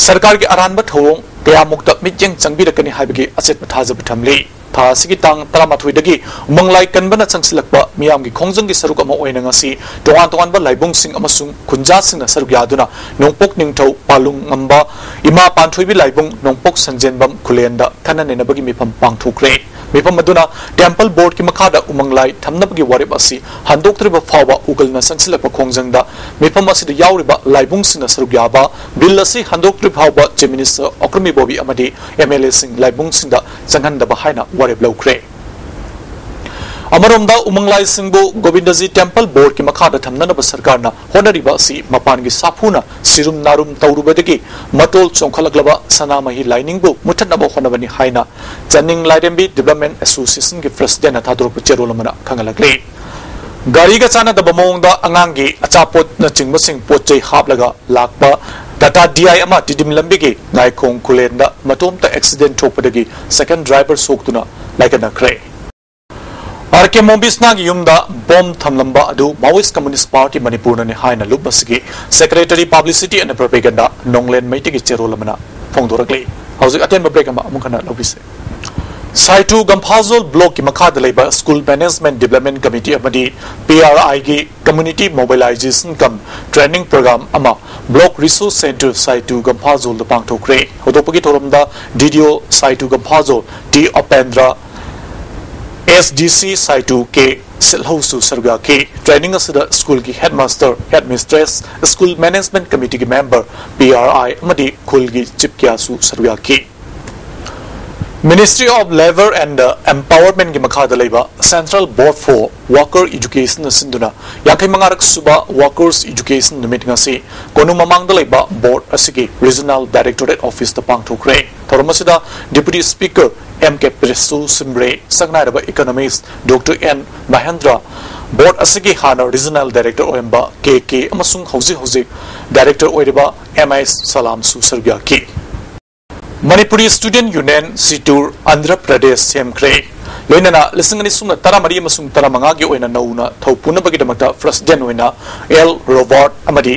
ꯁꯔꯀꯥꯔꯒꯤ ꯑꯔꯥꯟꯕ ꯊꯧꯑꯣꯡ ꯀꯌꯥꯃꯨꯛꯇ ꯃꯤꯠꯌꯦꯡ ꯆꯪꯕꯤꯔꯛꯀꯅꯤ ꯍꯥꯏꯕꯒꯤ ꯑꯆꯦꯠꯄ ꯊꯥꯖꯕ ꯊꯝꯂꯤ꯫ ꯊꯥ ꯑꯁꯤꯒꯤ ꯇꯥꯡ ꯇꯔꯥꯃꯥꯊꯣꯏꯗꯒꯤ ꯎꯃꯪ ꯂꯥꯏ ꯀꯟꯕꯅ ꯆꯪꯁꯤꯜꯂꯛꯄ ꯃꯤꯌꯥꯝꯒꯤ ꯈꯣꯡꯖꯪꯒꯤ ꯁꯔꯨꯛ ꯑꯃ ꯑꯣꯏꯅ ꯉꯁꯤ ꯇꯣꯉꯥꯟ ꯇꯣꯉꯥꯟꯕ ꯂꯥꯏꯕꯨꯡꯁꯤꯡ ꯑꯃꯁꯨꯡ ꯈꯨꯟꯖꯥꯁꯤꯡꯅ ꯁꯔꯨꯛ ꯌꯥꯗꯨꯅ ꯅꯣꯡꯄꯣꯛ ꯅꯤꯡꯊꯧ ꯄꯥꯂꯨꯡ ꯉꯝꯕ ꯏꯃꯥ ꯄꯥꯟꯊꯣꯏꯕꯤ ꯂꯥꯏꯕꯨꯡ ꯅꯣꯡꯄꯣꯛ ꯁꯟꯖꯦꯟꯕꯝ ꯈꯨꯂꯦꯟꯗ ꯈꯟꯅ ꯅꯩꯅꯕꯒꯤ ꯃꯤꯐꯝ ꯄꯥꯡꯊꯣꯛꯈ꯭ꯔꯦ꯫ ꯃꯤꯐꯝ ꯑꯗꯨꯅ ꯇꯦꯝꯄꯜ ꯕꯣꯔꯗꯀꯤ ꯃꯈꯥꯗ ꯎꯃꯪ ꯂꯥꯏ ꯊꯝꯅꯕꯒꯤ ꯋꯥꯔꯦꯞ ꯑꯁꯤ ꯍꯟꯗꯣꯛꯇ꯭ꯔꯤꯕ ꯐꯥꯎꯕ ꯎꯒꯜꯅ ꯆꯪꯁꯤꯜꯂꯛꯄ ꯈꯣꯡꯖꯪꯗ ꯃꯤꯐꯝ ꯑꯁꯤꯗ ꯌꯥꯎꯔꯤꯕ ꯂꯥꯏꯕꯨꯡꯁꯤꯡꯅ ꯁꯔꯨꯛ ꯌꯥꯕ ꯕꯤꯜ ꯑꯁꯤ ꯍꯟꯗꯣꯛꯇ꯭ꯔꯤ ꯐꯥꯎꯕ ꯆꯤꯐ ꯃꯤꯅꯤꯁꯇꯔ ꯑꯣꯀ꯭ꯔꯃꯤ ꯕꯣꯕꯤ ꯑꯃꯗꯤ ꯑꯦꯝ ꯑꯦꯜ ꯑꯦꯁꯤꯡ ꯂꯥꯏꯕꯨꯡꯁꯤꯡꯗ ꯆꯪꯍꯟꯗꯕ ꯍꯥꯏꯅ ꯋꯥꯔꯦꯞ ꯂꯧꯈ꯭ꯔꯦ꯫ ꯑꯃꯔꯣꯝꯗ ꯎꯃꯪ ꯂꯥꯏꯁꯤꯡꯕꯨ ꯒꯣꯕꯤꯟꯗꯖꯤ ꯇꯦꯝꯄꯜ ꯕꯣꯔꯗꯀꯤ ꯃꯈꯥꯗ ꯊꯝꯅꯅꯕ ꯁꯔꯀꯥꯔꯅ ꯍꯣꯠꯅꯔꯤꯕ ꯑꯁꯤ ꯃꯄꯥꯟꯒꯤ ꯁꯥꯐꯨꯅ ꯁꯤꯔꯨꯝ ꯅꯥꯔꯨꯝ ꯇꯧꯔꯨꯕꯗꯒꯤ ꯃꯇꯣꯜ ꯆꯣꯡꯈꯠꯂꯛꯂꯕ ꯁꯅꯥꯃꯍꯤ ꯂꯥꯏꯅꯤꯡꯕꯨ ꯃꯨꯠꯊꯠꯅꯕ ꯍꯣꯠꯅꯕꯅꯤ ꯍꯥꯏꯅ ꯆꯥꯅꯤꯡ ꯂꯥꯏꯔꯦꯝꯕꯤ ꯗꯤꯕ꯭ꯂꯞꯃꯦꯟ ꯑꯦꯁꯣꯁꯤꯌꯦꯁꯟꯒꯤ ꯄ꯭ꯔꯁꯤꯗꯦꯟꯅ ꯊꯥꯗꯣꯔꯛꯄ ꯆꯦꯔꯣꯜ ꯑꯃꯅ ꯈꯪꯍꯜꯂꯛꯂꯤ꯫ ꯒꯥꯔꯤꯒ ꯆꯥꯟꯅꯗꯕ ꯃꯑꯣꯡꯗ ꯑꯉꯥꯡꯒꯤ ꯑꯆꯥꯄꯣꯠꯅꯆꯤꯡꯕꯁꯤꯡ ꯄꯣꯠ ꯆꯩ ꯍꯥꯞꯂꯒ ꯂꯥꯛꯄ ꯇꯥꯇꯥ ꯗꯤ ꯑꯥꯏ ꯑꯃ ꯇꯤꯗꯤꯝ ꯂꯝꯕꯤꯒꯤ ꯉꯥꯏꯈꯣꯡ ꯈꯨꯂꯦꯟꯗ ꯃꯇꯣꯝꯇ ꯑꯦꯛꯁꯤꯗꯦꯟ ꯊꯣꯛꯄꯗꯒꯤ ꯁꯦꯀꯦꯟ ꯗ꯭ꯔꯥꯏꯚꯔ ꯁꯣꯛꯇꯨꯅ ꯂꯥꯏꯀꯠꯅꯈ꯭ꯔꯦ꯫ ꯑꯥꯔ ꯀꯦ ꯃꯣꯕꯤꯁꯅꯥꯒꯤ ꯌꯨꯝꯗ ꯕꯣꯝ ꯊꯝꯂꯝꯕ ꯑꯗꯨ ꯃꯥꯋꯣꯏꯁ ꯀꯝꯃ꯭ꯌꯨꯅꯤꯁ ꯄꯥꯔꯇꯤ ꯃꯅꯤꯄꯨꯔꯅꯅꯤ ꯍꯥꯏꯅ ꯂꯨꯞ ꯑꯁꯤꯒꯤ ꯁꯦꯀ꯭ꯔꯦꯇꯔꯤ ꯄꯕ꯭ꯂꯤꯁꯤꯇꯤ ꯑꯦꯟ ꯄ꯭ꯔꯣꯄꯦꯒꯟꯗꯥ ꯅꯣꯡꯂꯦꯟ ꯃꯩꯇꯩꯒꯤ ꯆꯦꯔꯣꯜ ꯑꯃꯅ ꯐꯣꯡꯗꯣꯔꯛꯂꯤ꯫ ꯍꯧꯖꯤꯛ ꯑꯇꯦꯟꯕ ꯕ꯭ꯔꯦꯛ ꯑꯃ ꯑꯃꯨꯛ ꯍꯟꯅ ꯂꯧꯕꯤꯁꯦ꯫ ꯁꯥꯏꯇꯨ ꯒꯝꯐꯥꯖꯣꯜ ꯕ꯭ꯂꯣꯛꯀꯤ ꯃꯈꯥꯗ ꯂꯩꯕ ꯁ꯭ꯀꯨꯜ ꯃꯦꯅꯦꯖꯃꯦꯟꯠ ꯗꯤꯕ꯭ꯂꯞꯃꯦꯟꯠ ꯀꯃꯤꯇꯤ ꯑꯃꯗꯤ ꯄꯤ ꯑꯥꯔ ꯑꯥꯏꯒꯤ ꯀꯝꯃ꯭ꯌꯨꯅꯤꯇꯤ ꯃꯣꯕꯤꯂꯥꯏꯖꯦꯁꯟ ꯀꯝ ꯇ꯭ꯔꯦꯅꯤꯡ ꯄ꯭ꯔꯣꯒ꯭ꯔꯥꯝ ꯑꯃ ꯕ꯭ꯂꯣꯛ ꯔꯤꯁꯣꯔꯁ ꯁꯦꯟꯇꯔ ꯁꯥꯏꯇꯨ ꯒꯝꯐꯥꯖꯣꯜꯗ ꯄꯥꯡꯊꯣꯛꯈ꯭ꯔꯦ꯫ ꯍꯧꯗꯣꯛꯄꯒꯤ ꯊꯧꯔꯝꯗ ꯗꯤ ꯗꯤ ꯑꯣ ꯁꯥꯏꯇꯨ ꯒꯝꯐꯥꯖꯣꯜ ꯇꯤ ꯎꯄꯦꯟꯗ꯭ꯔ, ꯑꯦꯁ ꯗꯤ ꯁꯤ ꯁꯥꯏꯇꯨ ꯀꯦ ꯁꯤꯠꯍꯧꯁꯨ ꯁꯔꯨꯛ ꯌꯥꯈꯤ꯫ ꯇ꯭ꯔꯦꯅꯤꯡ ꯑꯁꯤꯗ ꯁ꯭ꯀꯨꯜꯒꯤ ꯍꯦꯗꯃꯥꯁꯇꯔ, ꯍꯦꯗꯃꯤꯁꯇ꯭ꯔꯦꯁ, ꯁ꯭ꯀꯨꯜ ꯃꯦꯅꯦꯖꯃꯦꯟꯠ ꯀꯃꯤꯇꯤꯒꯤ ꯃꯦꯝꯕꯔ, ꯄꯤ ꯑꯥꯔ ꯑꯥꯏ ꯑꯃꯗꯤ ꯈꯨꯜꯒꯤ ꯆꯤꯞ ꯀꯌꯥꯁꯨ ꯁꯔꯨꯛ ꯌꯥꯈꯤ꯫ Ministry of Labour and Empowerment ꯀꯤ ꯃꯈꯥꯗ ꯂꯩꯕ Central Board for Worker Education ꯅ ꯁꯤꯟꯗꯨꯅ ꯌꯥꯡꯈꯩ ꯃꯉꯥꯔꯛ ꯁꯨꯕ Workers Education ꯅꯨꯃꯤꯠ ꯉꯁꯤ ꯀꯣꯅꯨꯡ ꯃꯃꯥꯡꯗ ꯂꯩꯕ ꯕꯣꯔꯗ ꯑꯁꯤꯒꯤ ꯔꯤꯖꯅꯦꯜ ꯗꯥꯏꯔꯦꯛꯇꯣꯔꯦꯠ ꯑꯣꯐꯤꯁꯇ ꯄꯥꯡꯊꯣꯛꯈ꯭ꯔꯦ꯫ ꯊꯧꯔꯝ ꯑꯁꯤꯗ ꯗꯤꯄꯨꯇꯤ ꯁ꯭ꯄꯤꯀꯔ ꯑꯦꯝ ꯀꯦ ꯄ꯭ꯔꯦꯁꯨ ꯁꯤꯝꯔꯦ, ꯁꯛꯅꯥꯏꯔꯕ ꯏꯀꯣꯅꯣꯃꯤꯁ ꯗꯣꯛꯇꯔ ꯑꯦꯟ ꯃꯍꯦꯟꯗ꯭ꯔ, ꯕꯣꯔꯗ ꯑꯁꯤꯒꯤ ꯍꯥꯟꯅ ꯔꯤꯖꯅꯦꯜ ꯗꯥꯏꯔꯦꯛꯇꯔ ꯑꯣꯏꯔꯝꯕ ꯀꯦ ꯀꯦ ꯑꯃꯁꯨꯡ ꯍꯧꯖꯤꯛ ꯍꯧꯖꯤꯛ ꯗꯥꯏꯔꯦꯛꯇꯔ ꯑꯣꯏꯔꯤꯕ ꯑꯦꯝ ꯑꯥꯏ ꯁꯂꯥꯝꯁꯨ ꯁꯔꯨꯛ ꯌꯥꯈꯤ꯫ ꯃꯅꯤꯄꯨꯔꯤ ꯁ꯭ꯇꯨꯗꯦꯟꯠ ꯌꯨꯅꯤꯌꯟ ꯁꯤꯇꯨꯔ ꯑꯟꯙ꯭ꯔ ꯄ꯭ꯔꯗꯦꯁ ꯁꯦꯝꯈ꯭ꯔꯦ꯫ ꯂꯣꯏꯅꯅ ꯂꯤꯁꯤꯡ ꯑꯅꯤ ꯁꯨꯞꯅ ꯇꯔꯥꯃꯔꯤ ꯑꯃꯁꯨꯡ ꯇꯔꯥꯃꯉꯥꯒꯤ ꯑꯣꯏꯅ ꯅꯧꯅ ꯊꯧ ꯄꯨꯅꯕꯒꯤꯗꯃꯛꯇ ꯄ꯭ꯔꯁꯤꯗꯦꯟꯠ ꯑꯣꯏꯅ ꯑꯦꯜ ꯔꯣꯕꯥꯔꯠ ꯑꯃꯗꯤ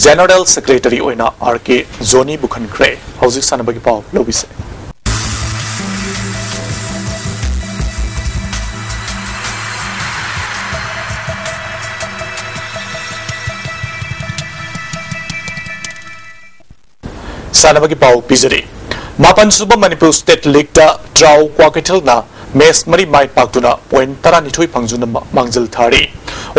ꯖꯦꯅꯔꯦꯜ ꯁꯦꯀ꯭ꯔꯦꯇꯔꯤ ꯑꯣꯏꯅ ꯑꯥꯔ ꯀꯦ ꯖꯣꯅꯤꯕꯨ ꯈꯟꯈ꯭ꯔꯦ꯫ ꯍꯧꯖꯤꯛ ꯁꯥꯟꯅꯕꯒꯤ ꯄꯥꯎ ꯂꯧꯕꯤꯁꯦ꯫ ꯁꯥꯟꯅꯕꯒꯤ ꯄꯥꯎ ꯄꯤꯖꯔꯤ꯫ ꯃꯥꯄꯟ ꯁꯨꯕ ꯃꯅꯤꯄꯨꯔ ꯁ꯭ꯇꯦꯠ ꯂꯤꯒꯇ ꯇ꯭ꯔꯥꯎ ꯀ꯭ꯋꯥꯀꯩꯊꯦꯜꯅ ꯃꯦꯆ ꯃꯔꯤ ꯃꯥꯏ ꯄꯥꯛꯇꯨꯅ ꯄꯣꯏꯟꯠ ꯇꯔꯥꯅꯤꯊꯣꯏ ꯐꯪꯖꯨꯅ ꯃꯥꯡꯖꯤꯜ ꯊꯥꯔꯤ꯫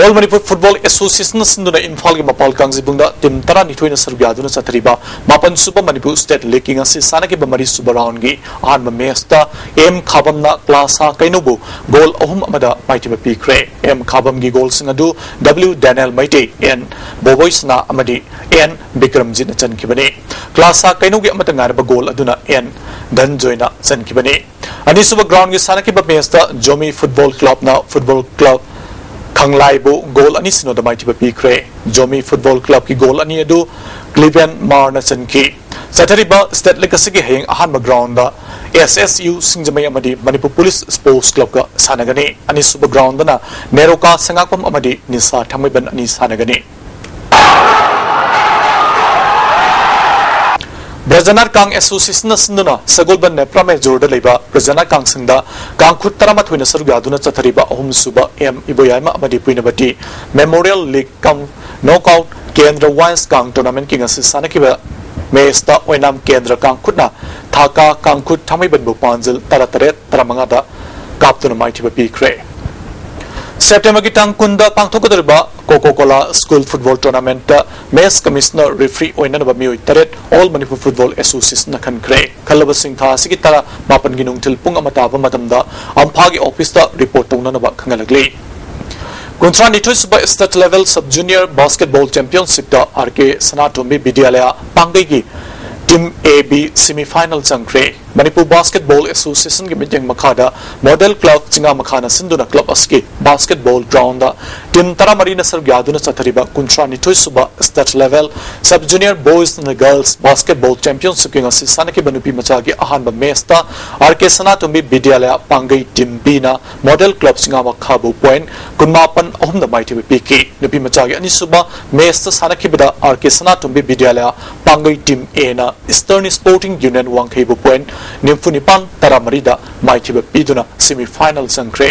ꯑꯣꯜ ꯃꯅꯤꯄꯨꯔ ꯐꯨꯠꯕꯣꯜ ꯑꯦꯁꯣꯁꯤꯌꯦꯁꯟꯅ ꯁꯤꯟꯗꯨꯅ ꯏꯝꯐꯥꯜꯒꯤ ꯃꯄꯥꯜ ꯀꯥꯡꯖꯩꯕꯨꯡꯗ ꯇꯤꯝ ꯇꯔꯥꯅꯤꯊꯣꯏꯅ ꯁꯔꯨꯛ ꯌꯥꯗꯨꯅ ꯆꯠꯊꯔꯤꯕ ꯃꯥꯄꯟ ꯁꯨꯕ ꯃꯅꯤꯄꯨꯔ ꯁ꯭ꯇꯦꯠ ꯂꯤꯒꯀꯤ ꯉꯁꯤ ꯁꯥꯟꯅꯈꯤꯕ ꯃꯔꯤ ꯁꯨꯕ ꯔꯥꯎꯟꯒꯤ ꯑꯍꯥꯟꯕ ꯃꯦꯆꯇ ꯑꯦꯝ ꯈꯥꯕꯝꯅ ꯀ꯭ꯂꯥꯁꯥ ꯀꯩꯅꯧꯕꯨ ꯒꯣꯜ ꯑꯍꯨꯝ ꯑꯃꯗ ꯃꯥꯏꯊꯤꯕ ꯄꯤꯈ꯭ꯔꯦ꯫ ꯑꯦꯝ ꯈꯥꯕꯝꯒꯤ ꯒꯣꯜꯁꯤꯡ ꯑꯗꯨ ꯗꯕ꯭ꯂꯤꯎ ꯗꯦꯅꯦꯜ ꯃꯩꯇꯩ, ꯑꯦꯟ ꯕꯣꯕꯣꯏꯁꯅꯥ ꯑꯃꯗꯤ ꯑꯦꯟ ꯕꯤꯀ꯭ꯔꯝꯖꯤꯠꯅ ꯆꯟꯈꯤꯕꯅꯤ꯫ ꯀ꯭ꯂꯥꯁꯥ ꯀꯩꯅꯧꯒꯤ ꯑꯃꯠꯇ ꯉꯥꯏꯔꯕ ꯒꯣꯜ ꯑꯗꯨꯅ ꯑꯦꯟ ꯙꯟꯖꯣꯏꯅ ꯆꯟꯈꯤꯕꯅꯤ꯫ ꯑꯅꯤꯁꯨꯕ ꯒ꯭ꯔꯥꯎꯟꯒꯤ ꯁꯥꯟꯅꯈꯤꯕ ꯃꯦꯆꯇ ꯖꯣꯃꯤ ꯐꯨꯠꯕꯣꯜ ꯀ꯭ꯂꯕꯅ ꯐꯨꯠꯕꯣꯜ ꯀ꯭ꯂꯕ ꯈꯪꯂꯥꯏꯕꯨ ꯒꯣꯜ ꯑꯅꯤ ꯁꯤꯅꯣꯗ ꯃꯥꯏꯊꯤꯕ ꯄꯤꯈ꯭ꯔꯦ꯫ ꯖꯣꯃꯤ ꯐꯨꯠꯕꯣꯜ ꯀ꯭ꯂꯕꯀꯤ ꯒꯣꯜ ꯑꯅꯤ ꯑꯗꯨ ꯀ꯭ꯂꯤꯕꯦꯟ ꯃꯥꯔꯅ ꯆꯟꯈꯤ꯫ ꯆꯠꯊꯔꯤꯕ ꯁ꯭ꯇꯦꯠ ꯂꯤꯒ ꯑꯁꯤꯒꯤ ꯍꯌꯦꯡ ꯑꯍꯥꯟꯕ ꯒ꯭ꯔꯥꯎꯟꯗ ꯑꯦꯁ ꯑꯦꯁ ꯌꯨ ꯁꯤꯡꯖꯃꯩ ꯑꯃꯗꯤ ꯃꯅꯤꯄꯨꯔ ꯄꯨꯂꯤꯁ ꯁ꯭ꯄꯣꯔꯠꯁ ꯀ꯭ꯂꯕꯀ ꯁꯥꯟꯅꯒꯅꯤ꯫ ꯑꯅꯤꯁꯨꯕ ꯒ꯭ꯔꯥꯎꯟꯗꯅ ꯅꯦꯔꯣꯀꯥ ꯁꯉꯥꯛꯄꯝ ꯑꯃꯗꯤ ꯅꯤꯁꯥ ꯊꯥꯡꯃꯩꯕꯟ ꯑꯅꯤ ꯁꯥꯟꯅꯒꯅꯤ꯫ ꯕ꯭ꯔꯖꯅꯥꯠ ꯀꯥꯡ ꯑꯦꯁꯣꯁꯤꯌꯦꯁꯟꯅ ꯁꯤꯟꯗꯨꯅ ꯁꯒꯣꯜꯕꯟ ꯅꯦꯄ꯭ꯔꯥ ꯃꯦꯖꯣꯔꯗ ꯂꯩꯕ ꯕ꯭ꯔꯖꯅꯥꯠ ꯀꯥꯡꯁꯪꯗ ꯀꯥꯡꯈꯨꯠ ꯇꯔꯥꯃꯥꯊꯣꯏꯅ ꯁꯔꯨꯛ ꯌꯥꯗꯨꯅ ꯆꯠꯊꯔꯤꯕ ꯑꯍꯨꯝꯁꯨꯕ ꯑꯦꯝ ꯏꯕꯣꯌꯥꯏꯃ ꯑꯃꯗꯤ ꯄꯨꯏꯅꯕꯇꯤ ꯃꯦꯃꯣꯔꯤꯌꯦꯜ ꯂꯤꯒ ꯀꯝ ꯅꯣꯛ ꯑꯥꯎꯠ ꯀꯦꯟꯗ꯭ꯔ ꯋꯥꯏꯟꯁ ꯀꯥꯡ ꯇꯣꯔꯅꯥꯃꯦꯟꯠꯀꯤ ꯉꯁꯤ ꯁꯥꯟꯅꯈꯤꯕ ꯃꯦꯆꯇ ꯑꯣꯏꯅꯥꯝ ꯀꯦꯟꯗ꯭ꯔ ꯀꯥꯡꯈꯨꯠꯅ ꯊꯥꯀꯥ ꯀꯥꯡꯈꯨꯠ ꯊꯥꯡꯃꯩꯕꯟꯕꯨ ꯄꯥꯟꯖꯤꯜ ꯇꯔꯥꯇꯔꯦꯠ ꯇꯔꯥꯃꯉꯥꯗ ꯀꯥꯞꯇꯨꯅ ꯃꯥꯏꯊꯤꯕ ꯄꯤꯈ꯭ꯔꯦ꯫ ꯁꯦꯞꯇꯦꯝꯕꯔꯒꯤ ꯇꯥꯡ ꯀꯨꯟꯗ ꯄꯥꯡꯊꯣꯛꯀꯗꯧꯔꯤꯕ ꯀꯣꯀꯣ ꯀꯣꯂꯥ ꯁ꯭ꯀꯨꯜ ꯐꯨꯠꯕꯣꯜ ꯇꯣꯔꯅꯥꯃꯦꯟꯠꯇ ꯃꯦꯆ ꯀꯃꯤꯁꯅꯔ ꯔꯦꯐ꯭ꯔꯤ ꯑꯣꯏꯅꯅꯕ ꯃꯤꯑꯣꯏ ꯇꯔꯦꯠ ꯑꯣꯜ ꯃꯅꯤꯄꯨꯔ ꯐꯨꯠꯕꯣꯜ ꯑꯦꯁꯣꯁꯤꯌꯦꯁꯟꯅ ꯈꯟꯈ꯭ꯔꯦ꯫ ꯈꯜꯂꯕꯁꯤꯡ ꯊꯥ ꯑꯁꯤꯒꯤ ꯇꯔꯥ ꯃꯥꯄꯟꯒꯤ ꯅꯨꯡꯊꯤꯜ ꯄꯨꯡ ꯑꯃ ꯇꯥꯕ ꯃꯇꯝꯗ ꯑꯝꯐꯥꯒꯤ ꯑꯣꯐꯤꯁꯇ ꯔꯤꯄꯣꯔꯠ ꯇꯧꯅꯅꯕ ꯈꯪꯍꯜꯂꯛꯂꯤ꯫ ꯀꯨꯟꯊ꯭ꯔꯥꯅꯤꯊꯣꯏ ꯁꯨꯕ state level sub junior basketball ꯆꯦꯝꯄꯤꯌꯟꯁꯤꯞꯇ ꯑꯥꯔ ꯀꯦ ꯁꯅꯥꯇꯣꯝꯕꯤ ꯕꯤꯗ꯭ꯌꯥꯂꯌꯥ ꯄꯥꯡꯒꯩꯒꯤ team A B semi final ꯆꯪꯈ꯭ꯔꯦ꯫ ꯃꯅꯤꯄꯨꯔ ꯕꯥꯁꯀꯦꯠꯕꯣꯜ ꯑꯦꯁꯣꯁꯤꯌꯦꯁꯟꯒꯤ ꯃꯤꯠꯌꯦꯡ ꯃꯈꯥꯗ ꯃꯣꯗꯦꯜ ꯀ꯭ꯂꯕ ꯆꯤꯉꯥꯃꯈꯥꯅ ꯁꯤꯟꯗꯨꯅ ꯀ꯭ꯂꯕ ꯑꯁꯤꯒꯤ ꯕꯥꯁꯀꯦꯠꯕꯣꯜ ꯒ꯭ꯔꯥꯎꯟꯗ ꯇꯤꯝ ꯇꯔꯥꯃꯔꯤꯅ ꯁꯔꯨꯛ ꯌꯥꯗꯨꯅ ꯆꯠꯊꯔꯤꯕ ꯀꯨꯟꯊ꯭ꯔꯥꯅꯤꯊꯣꯏ ꯁꯨꯕ state level sub junior boys and girls basketball ꯆꯦꯝꯄꯤꯌꯟꯁꯤꯞꯀꯤ ꯉꯁꯤ ꯁꯥꯟꯅꯈꯤꯕ ꯅꯨꯄꯤ ꯃꯆꯥꯒꯤ ꯑꯍꯥꯟꯕ ꯃꯦꯆꯇ R K Sanatombi Vidyalaya Pangei team ꯕꯤꯅ ꯃꯣꯗꯦꯜ ꯀ꯭ꯂꯕ ꯆꯤꯉꯥꯃꯈꯥꯕꯨ ꯄꯣꯏꯟꯠ ꯀꯨꯟꯃꯥꯄꯟ ꯑꯍꯨꯝꯗ ꯃꯥꯏꯊꯤꯕ ꯄꯤꯈꯤ꯫ ꯅꯨꯄꯤ ꯃꯆꯥꯒꯤ ꯑꯅꯤꯁꯨꯕ ꯃꯦꯆꯇ ꯁꯥꯟꯅꯈꯤꯕꯗ R K Sanatombi Vidyalaya Pangei team ꯑꯦꯅ ꯏꯁꯇꯔꯟ ꯁ꯭ꯄꯣꯔꯇꯤꯡ ꯌꯨꯅꯤꯌꯟ ꯋꯥꯡꯈꯩꯕꯨ ꯄꯣꯏꯟꯠ ꯅꯤꯐꯨ ꯅꯤꯄꯥꯟ ꯇꯔꯥꯃꯔꯤꯗ ꯃꯥꯏꯊꯤꯕ ꯄꯤꯗꯨꯅ ꯁꯦꯃꯤ ꯐꯥꯏꯅꯦꯜ ꯆꯪꯈ꯭ꯔꯦ꯫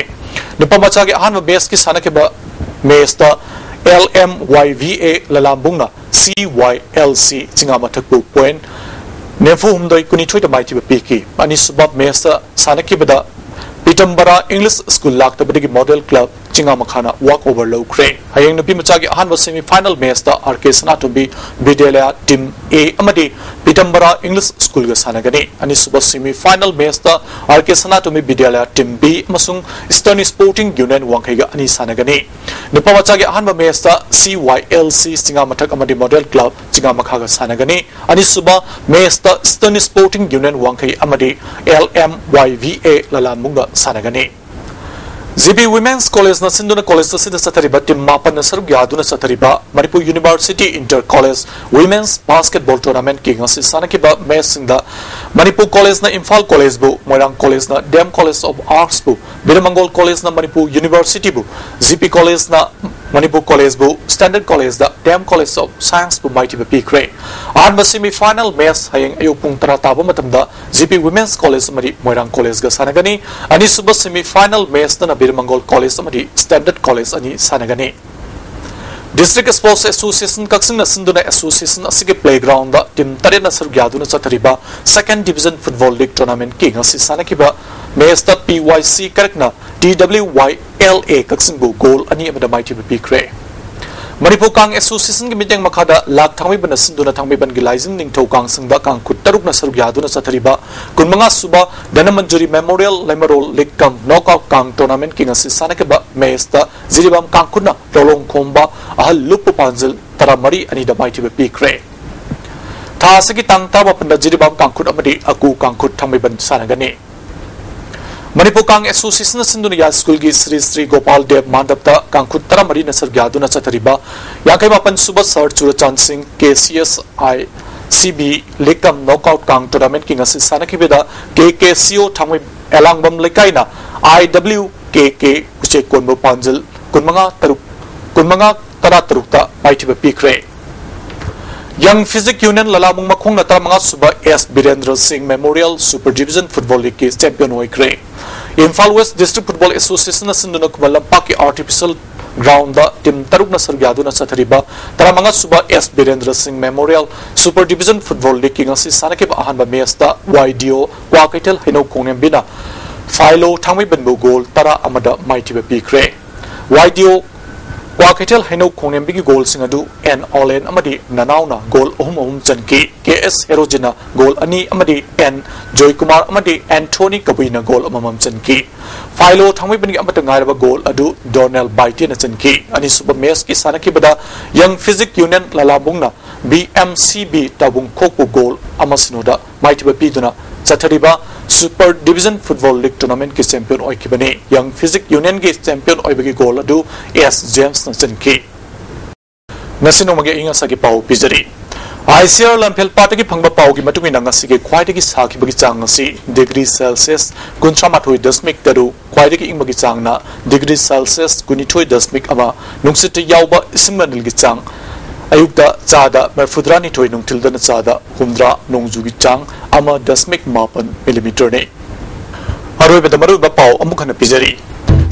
ꯅꯨꯄꯥ ꯃꯆꯥꯒꯤ ꯑꯍꯥꯟꯕ ꯃꯦꯆꯀꯤ ꯁꯥꯟꯅꯈꯤꯕ ꯃꯦꯆꯇ L M Y V A ꯂꯂꯥꯝꯕꯨꯡꯅ C Y L C ꯆꯤꯉꯥꯃꯊꯛꯄꯨ point ꯅꯤꯐꯨ ꯍꯨꯝꯗꯣꯏ ꯀꯨꯟꯅꯤꯊꯣꯏꯗ ꯃꯥꯏꯊꯤꯕ ꯄꯤꯈꯤ꯫ ꯑꯅꯤꯁꯨꯕ ꯃꯦꯆꯇ ꯁꯥꯟꯅꯈꯤꯕꯗ ꯄꯤ ꯄꯤꯇꯝꯕꯔꯥ ꯏꯪꯂꯤꯁ ꯁ꯭ꯀꯨꯜ ꯂꯥꯛꯇꯕꯗꯒꯤ ꯃꯣꯗꯦꯜ ꯀ꯭ꯂꯕ ꯆꯤꯉꯥ ꯃꯈꯥꯅ ꯋꯥꯛ ꯑꯣꯚꯔ ꯂꯧꯈ꯭ꯔꯦ꯫ ꯍꯌꯦꯡ ꯅꯨꯄꯤ ꯃꯆꯥꯒꯤ ꯑꯍꯥꯟꯕ semi final ꯃꯦꯆꯇ R K Sanatombi ꯕꯤꯗ꯭ꯌꯥꯂꯌꯥ team ꯑꯦ ꯑꯃꯗꯤ ꯄꯤꯇꯝꯕꯔꯥ ꯏꯪꯂꯤꯁ ꯁ꯭ꯀꯨꯜꯒ ꯁꯥꯟꯅꯒꯅꯤ꯫ ꯑꯅꯤꯁꯨꯕ semi final ꯃꯦꯆꯇ R K Sanatombi ꯕꯤꯗ꯭ꯌꯥꯂꯌꯥ team B ꯑꯃꯁꯨꯡ ꯏꯁꯇꯔꯟ ꯁ꯭ꯄꯣꯔꯇꯤꯡ ꯌꯨꯅꯤꯌꯟ ꯋꯥꯡꯈꯩꯒ ꯑꯅꯤ ꯁꯥꯟꯅꯒꯅꯤ꯫ ꯅꯨꯄꯥ ꯃꯆꯥꯒꯤ ꯑꯍꯥꯟꯕ ꯃꯦꯆꯇ ꯁꯤ ꯋꯥꯏ ꯑꯦꯜ ꯁꯤ ꯆꯤꯉꯥ ꯃꯊꯛ ꯑꯃꯗꯤ ꯃꯣꯗꯦꯜ ꯀ꯭ꯂꯕ ꯆꯤꯉꯥ ꯃꯈꯥꯒ ꯁꯥꯟꯅꯒꯅꯤ꯫ ꯑꯅꯤꯁꯨꯕ ꯃꯦꯆꯇ ꯏꯁꯇꯔꯟ ꯁ꯭ꯄꯣꯔꯇꯤꯡ ꯌꯨꯅꯤꯌꯟ ꯋꯥꯡꯈꯩ ꯑꯃꯗꯤ L M Y V A ꯂꯂꯥꯃꯨꯡꯒ ꯁꯥꯟꯅꯒꯅꯤ꯫ ꯖꯤ ꯄꯤ ꯋꯤꯃꯦꯟꯁ ꯀꯣꯂꯦꯖꯅ ꯁꯤꯟꯗꯨꯅ ꯀꯣꯂꯦꯖ ꯑꯁꯤꯗ ꯆꯠꯊꯔꯤꯕ ꯇꯤꯝ ꯃꯥꯄꯟꯅ ꯁꯔꯨꯛ ꯌꯥꯗꯨꯅ ꯆꯠꯊꯔꯤꯕ Manipur university inter college women's basketball ꯇꯣꯔꯅꯥꯃꯦꯟꯠꯀꯤ ꯉꯁꯤ ꯁꯥꯟꯅꯈꯤꯕ ꯃꯦꯆꯁꯤꯡꯗ ꯃꯅꯤꯄꯨꯔ ꯀꯣꯂꯦꯖꯅ ꯏꯝꯐꯥꯜ ꯀꯣꯂꯦꯖꯕꯨ, ꯃꯣꯏꯔꯥꯡ ꯀꯣꯂꯦꯖꯅ ꯗꯤ ꯑꯦꯝ ꯀꯣꯂꯦꯖ ꯑꯣꯐ ꯑꯥꯔꯠꯁꯄꯨ, ꯕꯤꯔꯃꯪꯒꯣꯜ ꯀꯣꯂꯦꯖꯅ ꯃꯅꯤꯄꯨꯔ ꯌꯨꯅꯤꯚꯔꯁꯤꯇꯤꯕꯨ, ꯖꯤ ꯄꯤ ꯀꯣꯂꯦꯖꯅ ꯃꯅꯤꯄꯨꯔ ꯀꯣꯂꯦꯖꯕꯨ, ꯁ꯭ꯇꯦꯟꯗꯔꯗ ꯀꯣꯂꯦꯖꯗ ꯗꯤ ꯑꯦꯝ ꯀꯣꯂꯦꯖ ꯑꯣꯐ ꯁꯥꯏꯟꯁꯄꯨ ꯃꯥꯏꯊꯤꯕ ꯄꯤꯈ꯭ꯔꯦ꯫ ꯑꯍꯥꯟꯕ ꯁꯦꯃꯤ ꯐꯥꯏꯅꯦꯜ ꯃꯦꯆ ꯍꯌꯦꯡ ꯑꯌꯨꯛ ꯄꯨꯡ ꯇꯔꯥ ꯇꯥꯕ ꯃꯇꯝꯗ ꯖꯤ ꯄꯤ ꯋꯤꯃꯦꯟꯁ ꯀꯣꯂꯦꯖ ꯑꯃꯗꯤ ꯃꯣꯏꯔꯥꯡ ꯀꯣꯂꯦꯖꯒ ꯁꯥꯟꯅꯒꯅꯤ꯫ ꯑꯅꯤꯁꯨꯕ ꯁꯦꯃꯤ ꯐꯥꯏꯅꯦꯜ ꯃꯦꯆꯇꯅ ꯕꯤꯔꯃꯪꯒꯣꯜ ꯀꯣꯂꯦꯖ ꯑꯃꯗꯤ ꯁ꯭ꯇꯦꯟꯗꯔꯗ ꯀꯣꯂꯦꯖ ꯑꯅꯤ ꯁꯥꯟꯅꯒꯅꯤ꯫ ꯗꯤꯁꯇ꯭ꯔꯤꯛ ꯁ꯭ꯄꯣꯔꯠꯁ ꯑꯦꯁꯣꯁꯤꯌꯦꯁꯟ ꯀꯛꯆꯤꯡꯅ ꯁꯤꯟꯗꯨꯅ ꯑꯦꯁꯣꯁꯤꯌꯦꯁꯟ ꯑꯁꯤꯒꯤ ꯄ꯭ꯂꯦꯒ꯭ꯔꯥꯎꯟꯗ ꯇꯤꯝ ꯇꯔꯦꯠꯅ ꯁꯔꯨꯛ ꯌꯥꯗꯨꯅ ꯆꯠꯊꯔꯤꯕ ꯁꯦꯀꯦꯟꯗ ꯗꯤꯚꯤꯖꯟ ꯐꯨꯠꯕꯣꯜ ꯂꯤꯒ ꯇꯣꯔꯅꯥꯃꯦꯟꯠꯀꯤ ꯉꯁꯤ ꯁꯥꯟꯅꯈꯤꯕ ꯃꯦꯆꯇ ꯄꯤ ꯋꯥꯏ ꯁꯤ ꯀꯔꯛꯅ T W Y L A ꯀꯛꯆꯤꯡꯕꯨ ꯒꯣꯜ ꯑꯅꯤ ꯑꯃꯗ ꯃꯥꯏꯊꯤꯕ ꯄꯤꯈ꯭ꯔꯦ꯫ ꯃꯅꯤꯄꯨꯔ ꯀꯥꯡ ꯑꯦꯁꯣꯁꯤꯌꯦꯁꯟꯒꯤ ꯃꯤꯠꯌꯦꯡ ꯃꯈꯥꯗ ꯂꯥꯛ ꯊꯥꯡꯃꯩꯕꯟꯅ ꯁꯤꯟꯗꯨꯅ ꯊꯥꯡꯃꯩꯕꯟꯒꯤ ꯂꯥꯏꯖꯤꯡ ꯅꯤꯡꯊꯧ ꯀꯥꯡ ꯁꯪꯗ ꯀꯥꯡꯈꯨꯠ ꯇꯔꯨꯛꯅ ꯁꯔꯨꯛ ꯌꯥꯗꯨꯅ ꯆꯠꯊꯔꯤꯕ ꯀꯨꯟꯃꯉꯥ ꯁꯨꯕ ꯙꯅꯃꯟꯖꯨꯔꯤ ꯃꯦꯃꯣꯔꯤꯌꯦꯜ ꯂꯩꯃꯔꯣꯜ ꯂꯤꯒ ꯀꯝ ꯅꯣꯛꯑꯥꯎꯠ ꯀꯥꯡ ꯇꯣꯔꯅꯥꯃꯦꯟꯠꯀꯤ ꯉꯁꯤ ꯁꯥꯟꯅꯈꯤꯕ ꯃꯦꯆꯇ ꯖꯤꯔꯤꯕꯥꯝ ꯀꯥꯡꯈꯨꯠꯅ ꯂꯣꯂꯣꯡ ꯈꯣꯝꯕ ꯑꯍꯜ ꯂꯨꯞꯄ ꯄꯥꯟꯖꯤꯜ ꯇꯔꯥ ꯃꯔꯤ ꯑꯅꯤꯗ ꯃꯥꯏꯊꯤꯕ ꯄꯤꯈ꯭ꯔꯦ꯫ ꯊꯥ ꯑꯁꯤꯒꯤ ꯇꯥꯡ ꯇꯔꯥꯃꯥꯄꯟꯗ ꯖꯤꯔꯤꯕꯥꯝ ꯀꯥꯡꯈꯨꯠ ꯑꯃꯗꯤ ꯑꯀꯨ ꯀꯥꯡꯈꯨꯠ ꯊꯥꯡꯃꯩꯕꯟ ꯁꯥꯟꯅꯒꯅꯤ꯫ ꯃꯅꯤꯄꯨꯔ ꯀꯥꯡ ꯑꯦꯁꯣꯁꯤꯌꯦꯁꯟꯅ ꯁꯤꯟꯗꯨꯅ ꯌꯥꯏꯁ꯭ꯀꯨꯜꯒꯤ ꯁ꯭ꯔꯤ ꯁ꯭ꯔꯤ ꯒꯣꯄꯥꯜ ꯗꯦꯕ ꯃꯥꯟꯗꯞꯇ ꯀꯥꯡꯈꯨꯠ ꯇꯔꯥꯃꯔꯤꯅ ꯁꯔꯨꯛ ꯌꯥꯗꯨꯅ ꯆꯠꯊꯔꯤꯕ ꯌꯥꯡꯈꯩ ꯃꯥꯄꯟ ꯁꯨꯕ ꯁꯥꯔ ꯆꯨꯔꯆꯥꯟꯗ ꯁꯤꯡ K C S I C B league cum knockout ꯀꯥꯡ ꯇꯣꯔꯅꯥꯃꯦꯟꯠꯀꯤ ꯉꯁꯤ ꯁꯥꯟꯅꯈꯤꯕꯗ ꯀꯦ ꯀꯦ ꯁꯤ ꯑꯣ ꯊꯥꯡꯃꯩ ꯑꯦꯂꯥꯡꯕꯝ ꯂꯩꯀꯥꯏꯅ ꯑꯥꯏ ꯗꯕ꯭ꯂꯤꯎ ꯀꯦ ꯀꯦ ꯎꯆꯦꯛ ꯀꯣꯟꯕ ꯄꯥꯟꯖꯤꯜ ꯀꯨꯟꯃꯉꯥ ꯇꯔꯨꯛ, ꯀꯨꯟꯃꯉꯥ ꯇꯔꯥ ꯇꯔꯨꯛꯇ ꯃꯥꯏꯊꯤꯕ ꯄꯤꯈ꯭ꯔꯦ꯫ ꯌꯪ ꯐꯤꯖꯤꯛ ꯌꯨꯅꯤꯌꯟ ꯂꯂꯥꯃꯨꯡ ꯃꯈꯣꯡꯅ ꯇꯔꯥꯃꯉꯥ ꯁꯨꯕ S Birendra Singh memorial super division football ꯂꯤꯒꯀꯤ ꯆꯦꯝꯄꯤꯌꯟ ꯑꯣꯏꯈ꯭ꯔꯦ꯫ ꯏꯝꯐꯥꯜ ꯋꯦꯁ ꯗꯤꯁꯇ꯭ꯔꯤꯛ ꯐꯨꯠꯕꯣꯜ ꯑꯦꯁꯣꯁꯤꯌꯦꯁꯟꯅ ꯁꯤꯟꯗꯨꯅ ꯈꯨꯃꯟ ꯂꯝꯄꯥꯛꯀꯤ ꯑꯥꯔꯇꯤꯐꯤꯁꯤꯌꯦꯜ ꯒ꯭ꯔꯥꯎꯟꯗ ꯇꯤꯝ ꯇꯔꯨꯛꯅ ꯁꯔꯨꯛ ꯌꯥꯗꯨꯅ ꯆꯠꯊꯔꯤꯕ ꯇꯔꯥꯃꯉꯥ ꯁꯨꯕ S Birendra Singh memorial super division football ꯂꯤꯒꯀꯤ ꯉꯁꯤ ꯁꯥꯟꯅꯈꯤꯕ ꯑꯍꯥꯟꯕ ꯃꯦꯆꯇ ꯋꯥꯏ ꯗꯤ ꯑꯣ ꯀ꯭ꯋꯥꯀꯩꯊꯦꯜ ꯍꯩꯅꯧ ꯈꯣꯡꯅꯦꯝꯕꯤꯅ ꯐꯥꯏꯂꯣ ꯊꯥꯡꯃꯩꯕꯟꯕꯨ ꯒꯣꯜ ꯇꯔꯥ ꯑꯃꯗ ꯃꯥꯏꯊꯤꯕ ꯄꯤꯈ꯭ꯔꯦ꯫ ꯋꯥꯏꯗꯤꯑꯣ ꯀ꯭ꯋꯥꯀꯩꯊꯦꯜ ꯍꯩꯅꯧ ꯈꯣꯡꯅꯦꯝꯕꯤꯒꯤ ꯒꯣꯜꯁꯤꯡ ꯑꯗꯨ ꯑꯦꯟ ꯑꯣꯂꯦꯟ ꯑꯃꯗꯤ ꯅꯅꯥꯎꯅ ꯒꯣꯜ ꯑꯍꯨꯝ ꯑꯍꯨꯝ ꯆꯟꯈꯤ꯫ ꯀꯦ ꯑꯦꯁ ꯍꯦꯔꯣꯖꯤꯅ ꯒꯣꯜ ꯑꯅꯤ ꯑꯃꯗꯤ ꯑꯦꯟ ꯖꯣꯏꯀꯨꯃꯥꯔ ꯑꯃꯗꯤ ꯑꯦꯟꯊꯣꯅꯤ ꯀꯕꯨꯏꯅ ꯒꯣꯜ ꯑꯃꯃꯝ ꯆꯟꯈꯤ꯫ ꯐꯥꯏꯂꯣ ꯊꯥꯡꯃꯩꯕꯟꯒꯤ ꯑꯃꯠꯇ ꯉꯥꯏꯔꯕ ꯒꯣꯜ ꯑꯗꯨ ꯗꯣꯔꯅꯦꯜ ꯕꯥꯏꯇꯦꯅ ꯆꯟꯈꯤ꯫ ꯑꯅꯤꯁꯨꯕ ꯃꯦꯆꯀꯤ ꯁꯥꯟꯅꯈꯤꯕꯗ ꯌꯪ ꯐꯤꯖꯤꯛ ꯌꯨꯅꯤꯌꯟ ꯂꯂꯥꯕꯨꯡꯅ ꯕꯤ ꯑꯦꯝ ꯁꯤ ꯕꯤ ꯇꯥꯕꯨꯡꯈꯣꯛꯄꯨ ꯒꯣꯜ ꯑꯃ ꯁꯤꯅꯣꯗ ꯃꯥꯏꯊꯤꯕ ꯄꯤꯗꯨꯅ ꯆꯠꯊꯔꯤꯕ ꯁꯨꯄꯔ ꯗꯤꯕꯤꯖꯟ ꯐꯨꯠꯕꯣꯜ ꯂꯤꯒ ꯇꯣꯔꯅꯥꯃꯦꯟꯠꯀꯤ ꯆꯦꯝꯄꯤꯌꯟ ꯑꯣꯏꯈꯤꯕꯅꯤ꯫ ꯌꯪ ꯐꯤꯖꯤꯛ ꯌꯨꯅꯤꯌꯟꯒꯤ ꯆꯦꯝꯄꯤꯌꯟ ꯑꯣꯏꯕꯒꯤ ꯒꯣꯜ ꯑꯗꯨ ꯑꯦꯁ ꯖꯦꯝꯁꯅ ꯆꯟꯈꯤ꯫ ꯉꯁꯤ ꯅꯣꯡꯃꯒꯤ ꯑꯏꯪ ꯑꯁꯥꯒꯤ ꯄꯥꯎ ꯄꯤꯖꯔꯤ꯫ ꯑꯥꯏ ꯁꯤ ꯑꯥꯔ ꯂꯝꯐꯦꯜ ꯄꯥꯠꯇꯒꯤ ꯐꯪꯕ ꯄꯥꯎꯒꯤ ꯃꯇꯨꯡ ꯏꯟꯅ ꯉꯁꯤꯒꯤ ꯈ꯭ꯋꯥꯏꯗꯒꯤ ꯁꯥꯈꯤꯕꯒꯤ ꯆꯥꯡ ꯑꯁꯤ ꯗꯤꯒ꯭ꯔꯤ ꯁꯦꯜꯁꯤꯌꯁ ꯀꯨꯟꯊ꯭ꯔꯥ ꯃꯥꯊꯣꯏ ꯗꯁꯃꯤꯛ ꯇꯔꯨꯛ, ꯈ꯭ꯋꯥꯏꯗꯒꯤ ꯏꯪꯕꯒꯤ ꯆꯥꯡꯅ ꯗꯤꯒ꯭ꯔꯤ ꯁꯦꯜꯁꯤꯌꯁ ꯀꯨꯟꯅꯤꯊꯣꯏ ꯗꯁꯃꯤꯛ ꯑꯃ, ꯅꯨꯡꯁꯤꯠꯇ ꯌꯥꯎꯕ ꯏꯁꯤꯡ ꯃꯅꯤꯜꯒꯤ ꯆꯥꯡ ꯑꯌꯨꯛꯇ ꯆꯥꯗ ꯃꯔꯤꯐꯨꯇꯔꯥꯅꯤꯊꯣꯏ, ꯅꯨꯡꯊꯤꯜꯗꯅ ꯆꯥꯗ ꯍꯨꯝꯗ꯭ꯔꯥ, ꯅꯣꯡꯖꯨꯒꯤ ꯆꯥꯡ ꯑꯃ ꯗꯁꯃꯤꯛ ꯃꯥꯄꯟ ꯃꯤꯂꯤꯃꯤꯇꯔꯅꯤ꯫ ꯑꯔꯣꯏꯕꯗ ꯃꯔꯨꯑꯣꯏꯕ ꯄꯥꯎ ꯑꯃꯨꯛ ꯍꯟꯅ ꯄꯤꯖꯔꯤ꯫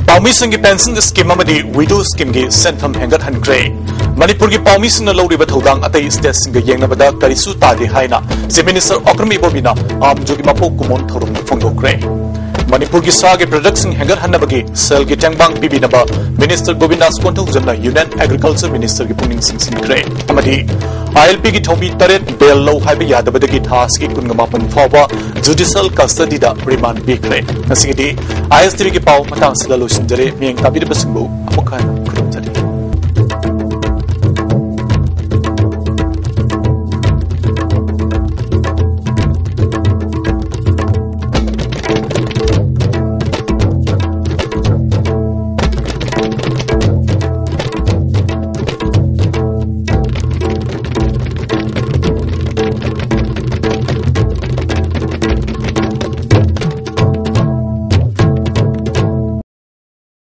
ꯄꯥꯎꯃꯤꯁꯤꯡꯒꯤ ꯄꯦꯟꯁꯟ ꯁ꯭ꯀꯤꯝ ꯑꯃꯗꯤ ꯋꯤꯗꯣ ꯁ꯭ꯀꯤꯝꯒꯤ ꯁꯦꯟꯐꯝ ꯍꯦꯟꯒꯠꯍꯟꯈ꯭ꯔꯦ꯫ ꯃꯅꯤꯄꯨꯔꯒꯤ ꯄꯥꯎꯃꯤꯁꯤꯡꯅ ꯂꯧꯔꯤꯕ ꯊꯧꯗꯥꯡ ꯑꯇꯩ ꯁ꯭ꯇꯦꯠꯁꯤꯡꯒ ꯌꯦꯡꯅꯕꯗ ꯀꯔꯤꯁꯨ ꯇꯥꯗꯦ ꯍꯥꯏꯅ ꯆꯤꯐ ꯃꯤꯅꯤꯁꯇꯔ ꯑꯣꯀ꯭ꯔꯝ ꯏꯕꯣꯕꯤꯅ ꯑꯥꯝꯖꯨꯒꯤ ꯃꯄꯣꯛ ꯀꯨꯝꯑꯣꯟ ꯊꯧꯔꯝꯗ ꯐꯣꯡꯗꯣꯛꯈ꯭ꯔꯦ꯫ ꯃꯅꯤꯄꯨꯔꯒꯤ ꯁꯥꯒꯤ ꯄ꯭ꯔꯗꯛꯁꯤꯡ ꯍꯦꯟꯒꯠꯍꯟꯅꯕꯒꯤ ꯁꯦꯜꯒꯤ ꯇꯦꯡꯕꯥꯡ ꯄꯤꯕꯤꯅꯕ ꯃꯤꯅꯤꯁꯇꯔ ꯒꯣꯕꯤꯟꯗꯥꯁ ꯀꯣꯟꯊꯧꯖꯝꯅ ꯌꯨꯅꯤꯌꯟ ꯑꯦꯒ꯭ꯔꯤꯀꯜꯆꯔ ꯃꯤꯅꯤꯁꯇꯔꯒꯤ ꯄꯨꯛꯅꯤꯡ ꯆꯤꯡꯁꯤꯟꯈ꯭ꯔꯦ꯫ ꯑꯃꯗꯤ ꯑꯥꯏ ꯑꯦꯜ ꯄꯤꯒꯤ ꯊꯧꯃꯤ ꯇꯔꯦꯠ ꯕꯦꯜ ꯂꯧ ꯍꯥꯏꯕ ꯌꯥꯗꯕꯗꯒꯤ ꯊꯥ ꯑꯁꯤꯒꯤ ꯀꯨꯟꯒ ꯃꯥꯄꯟ ꯐꯥꯎꯕ ꯖꯨꯗꯤꯁꯤꯌꯦꯜ ꯀꯁꯇꯗꯤꯗ ꯔꯤꯃꯥꯟ ꯄꯤꯈ꯭ꯔꯦ꯫ ꯉꯁꯤꯒꯤꯗꯤ ꯑꯥꯏ ꯑꯦꯁ ꯇꯤ ꯚꯤꯒꯤ ꯄꯥꯎ ꯃꯇꯥꯡꯁꯤꯗ ꯂꯣꯏꯁꯤꯟꯖꯔꯦ꯫ ꯃꯤꯠꯌꯦꯡ ꯇꯥꯕꯤꯔꯤꯕꯁꯤꯡꯕꯨ ꯑꯃꯨꯛ ꯍꯟꯅ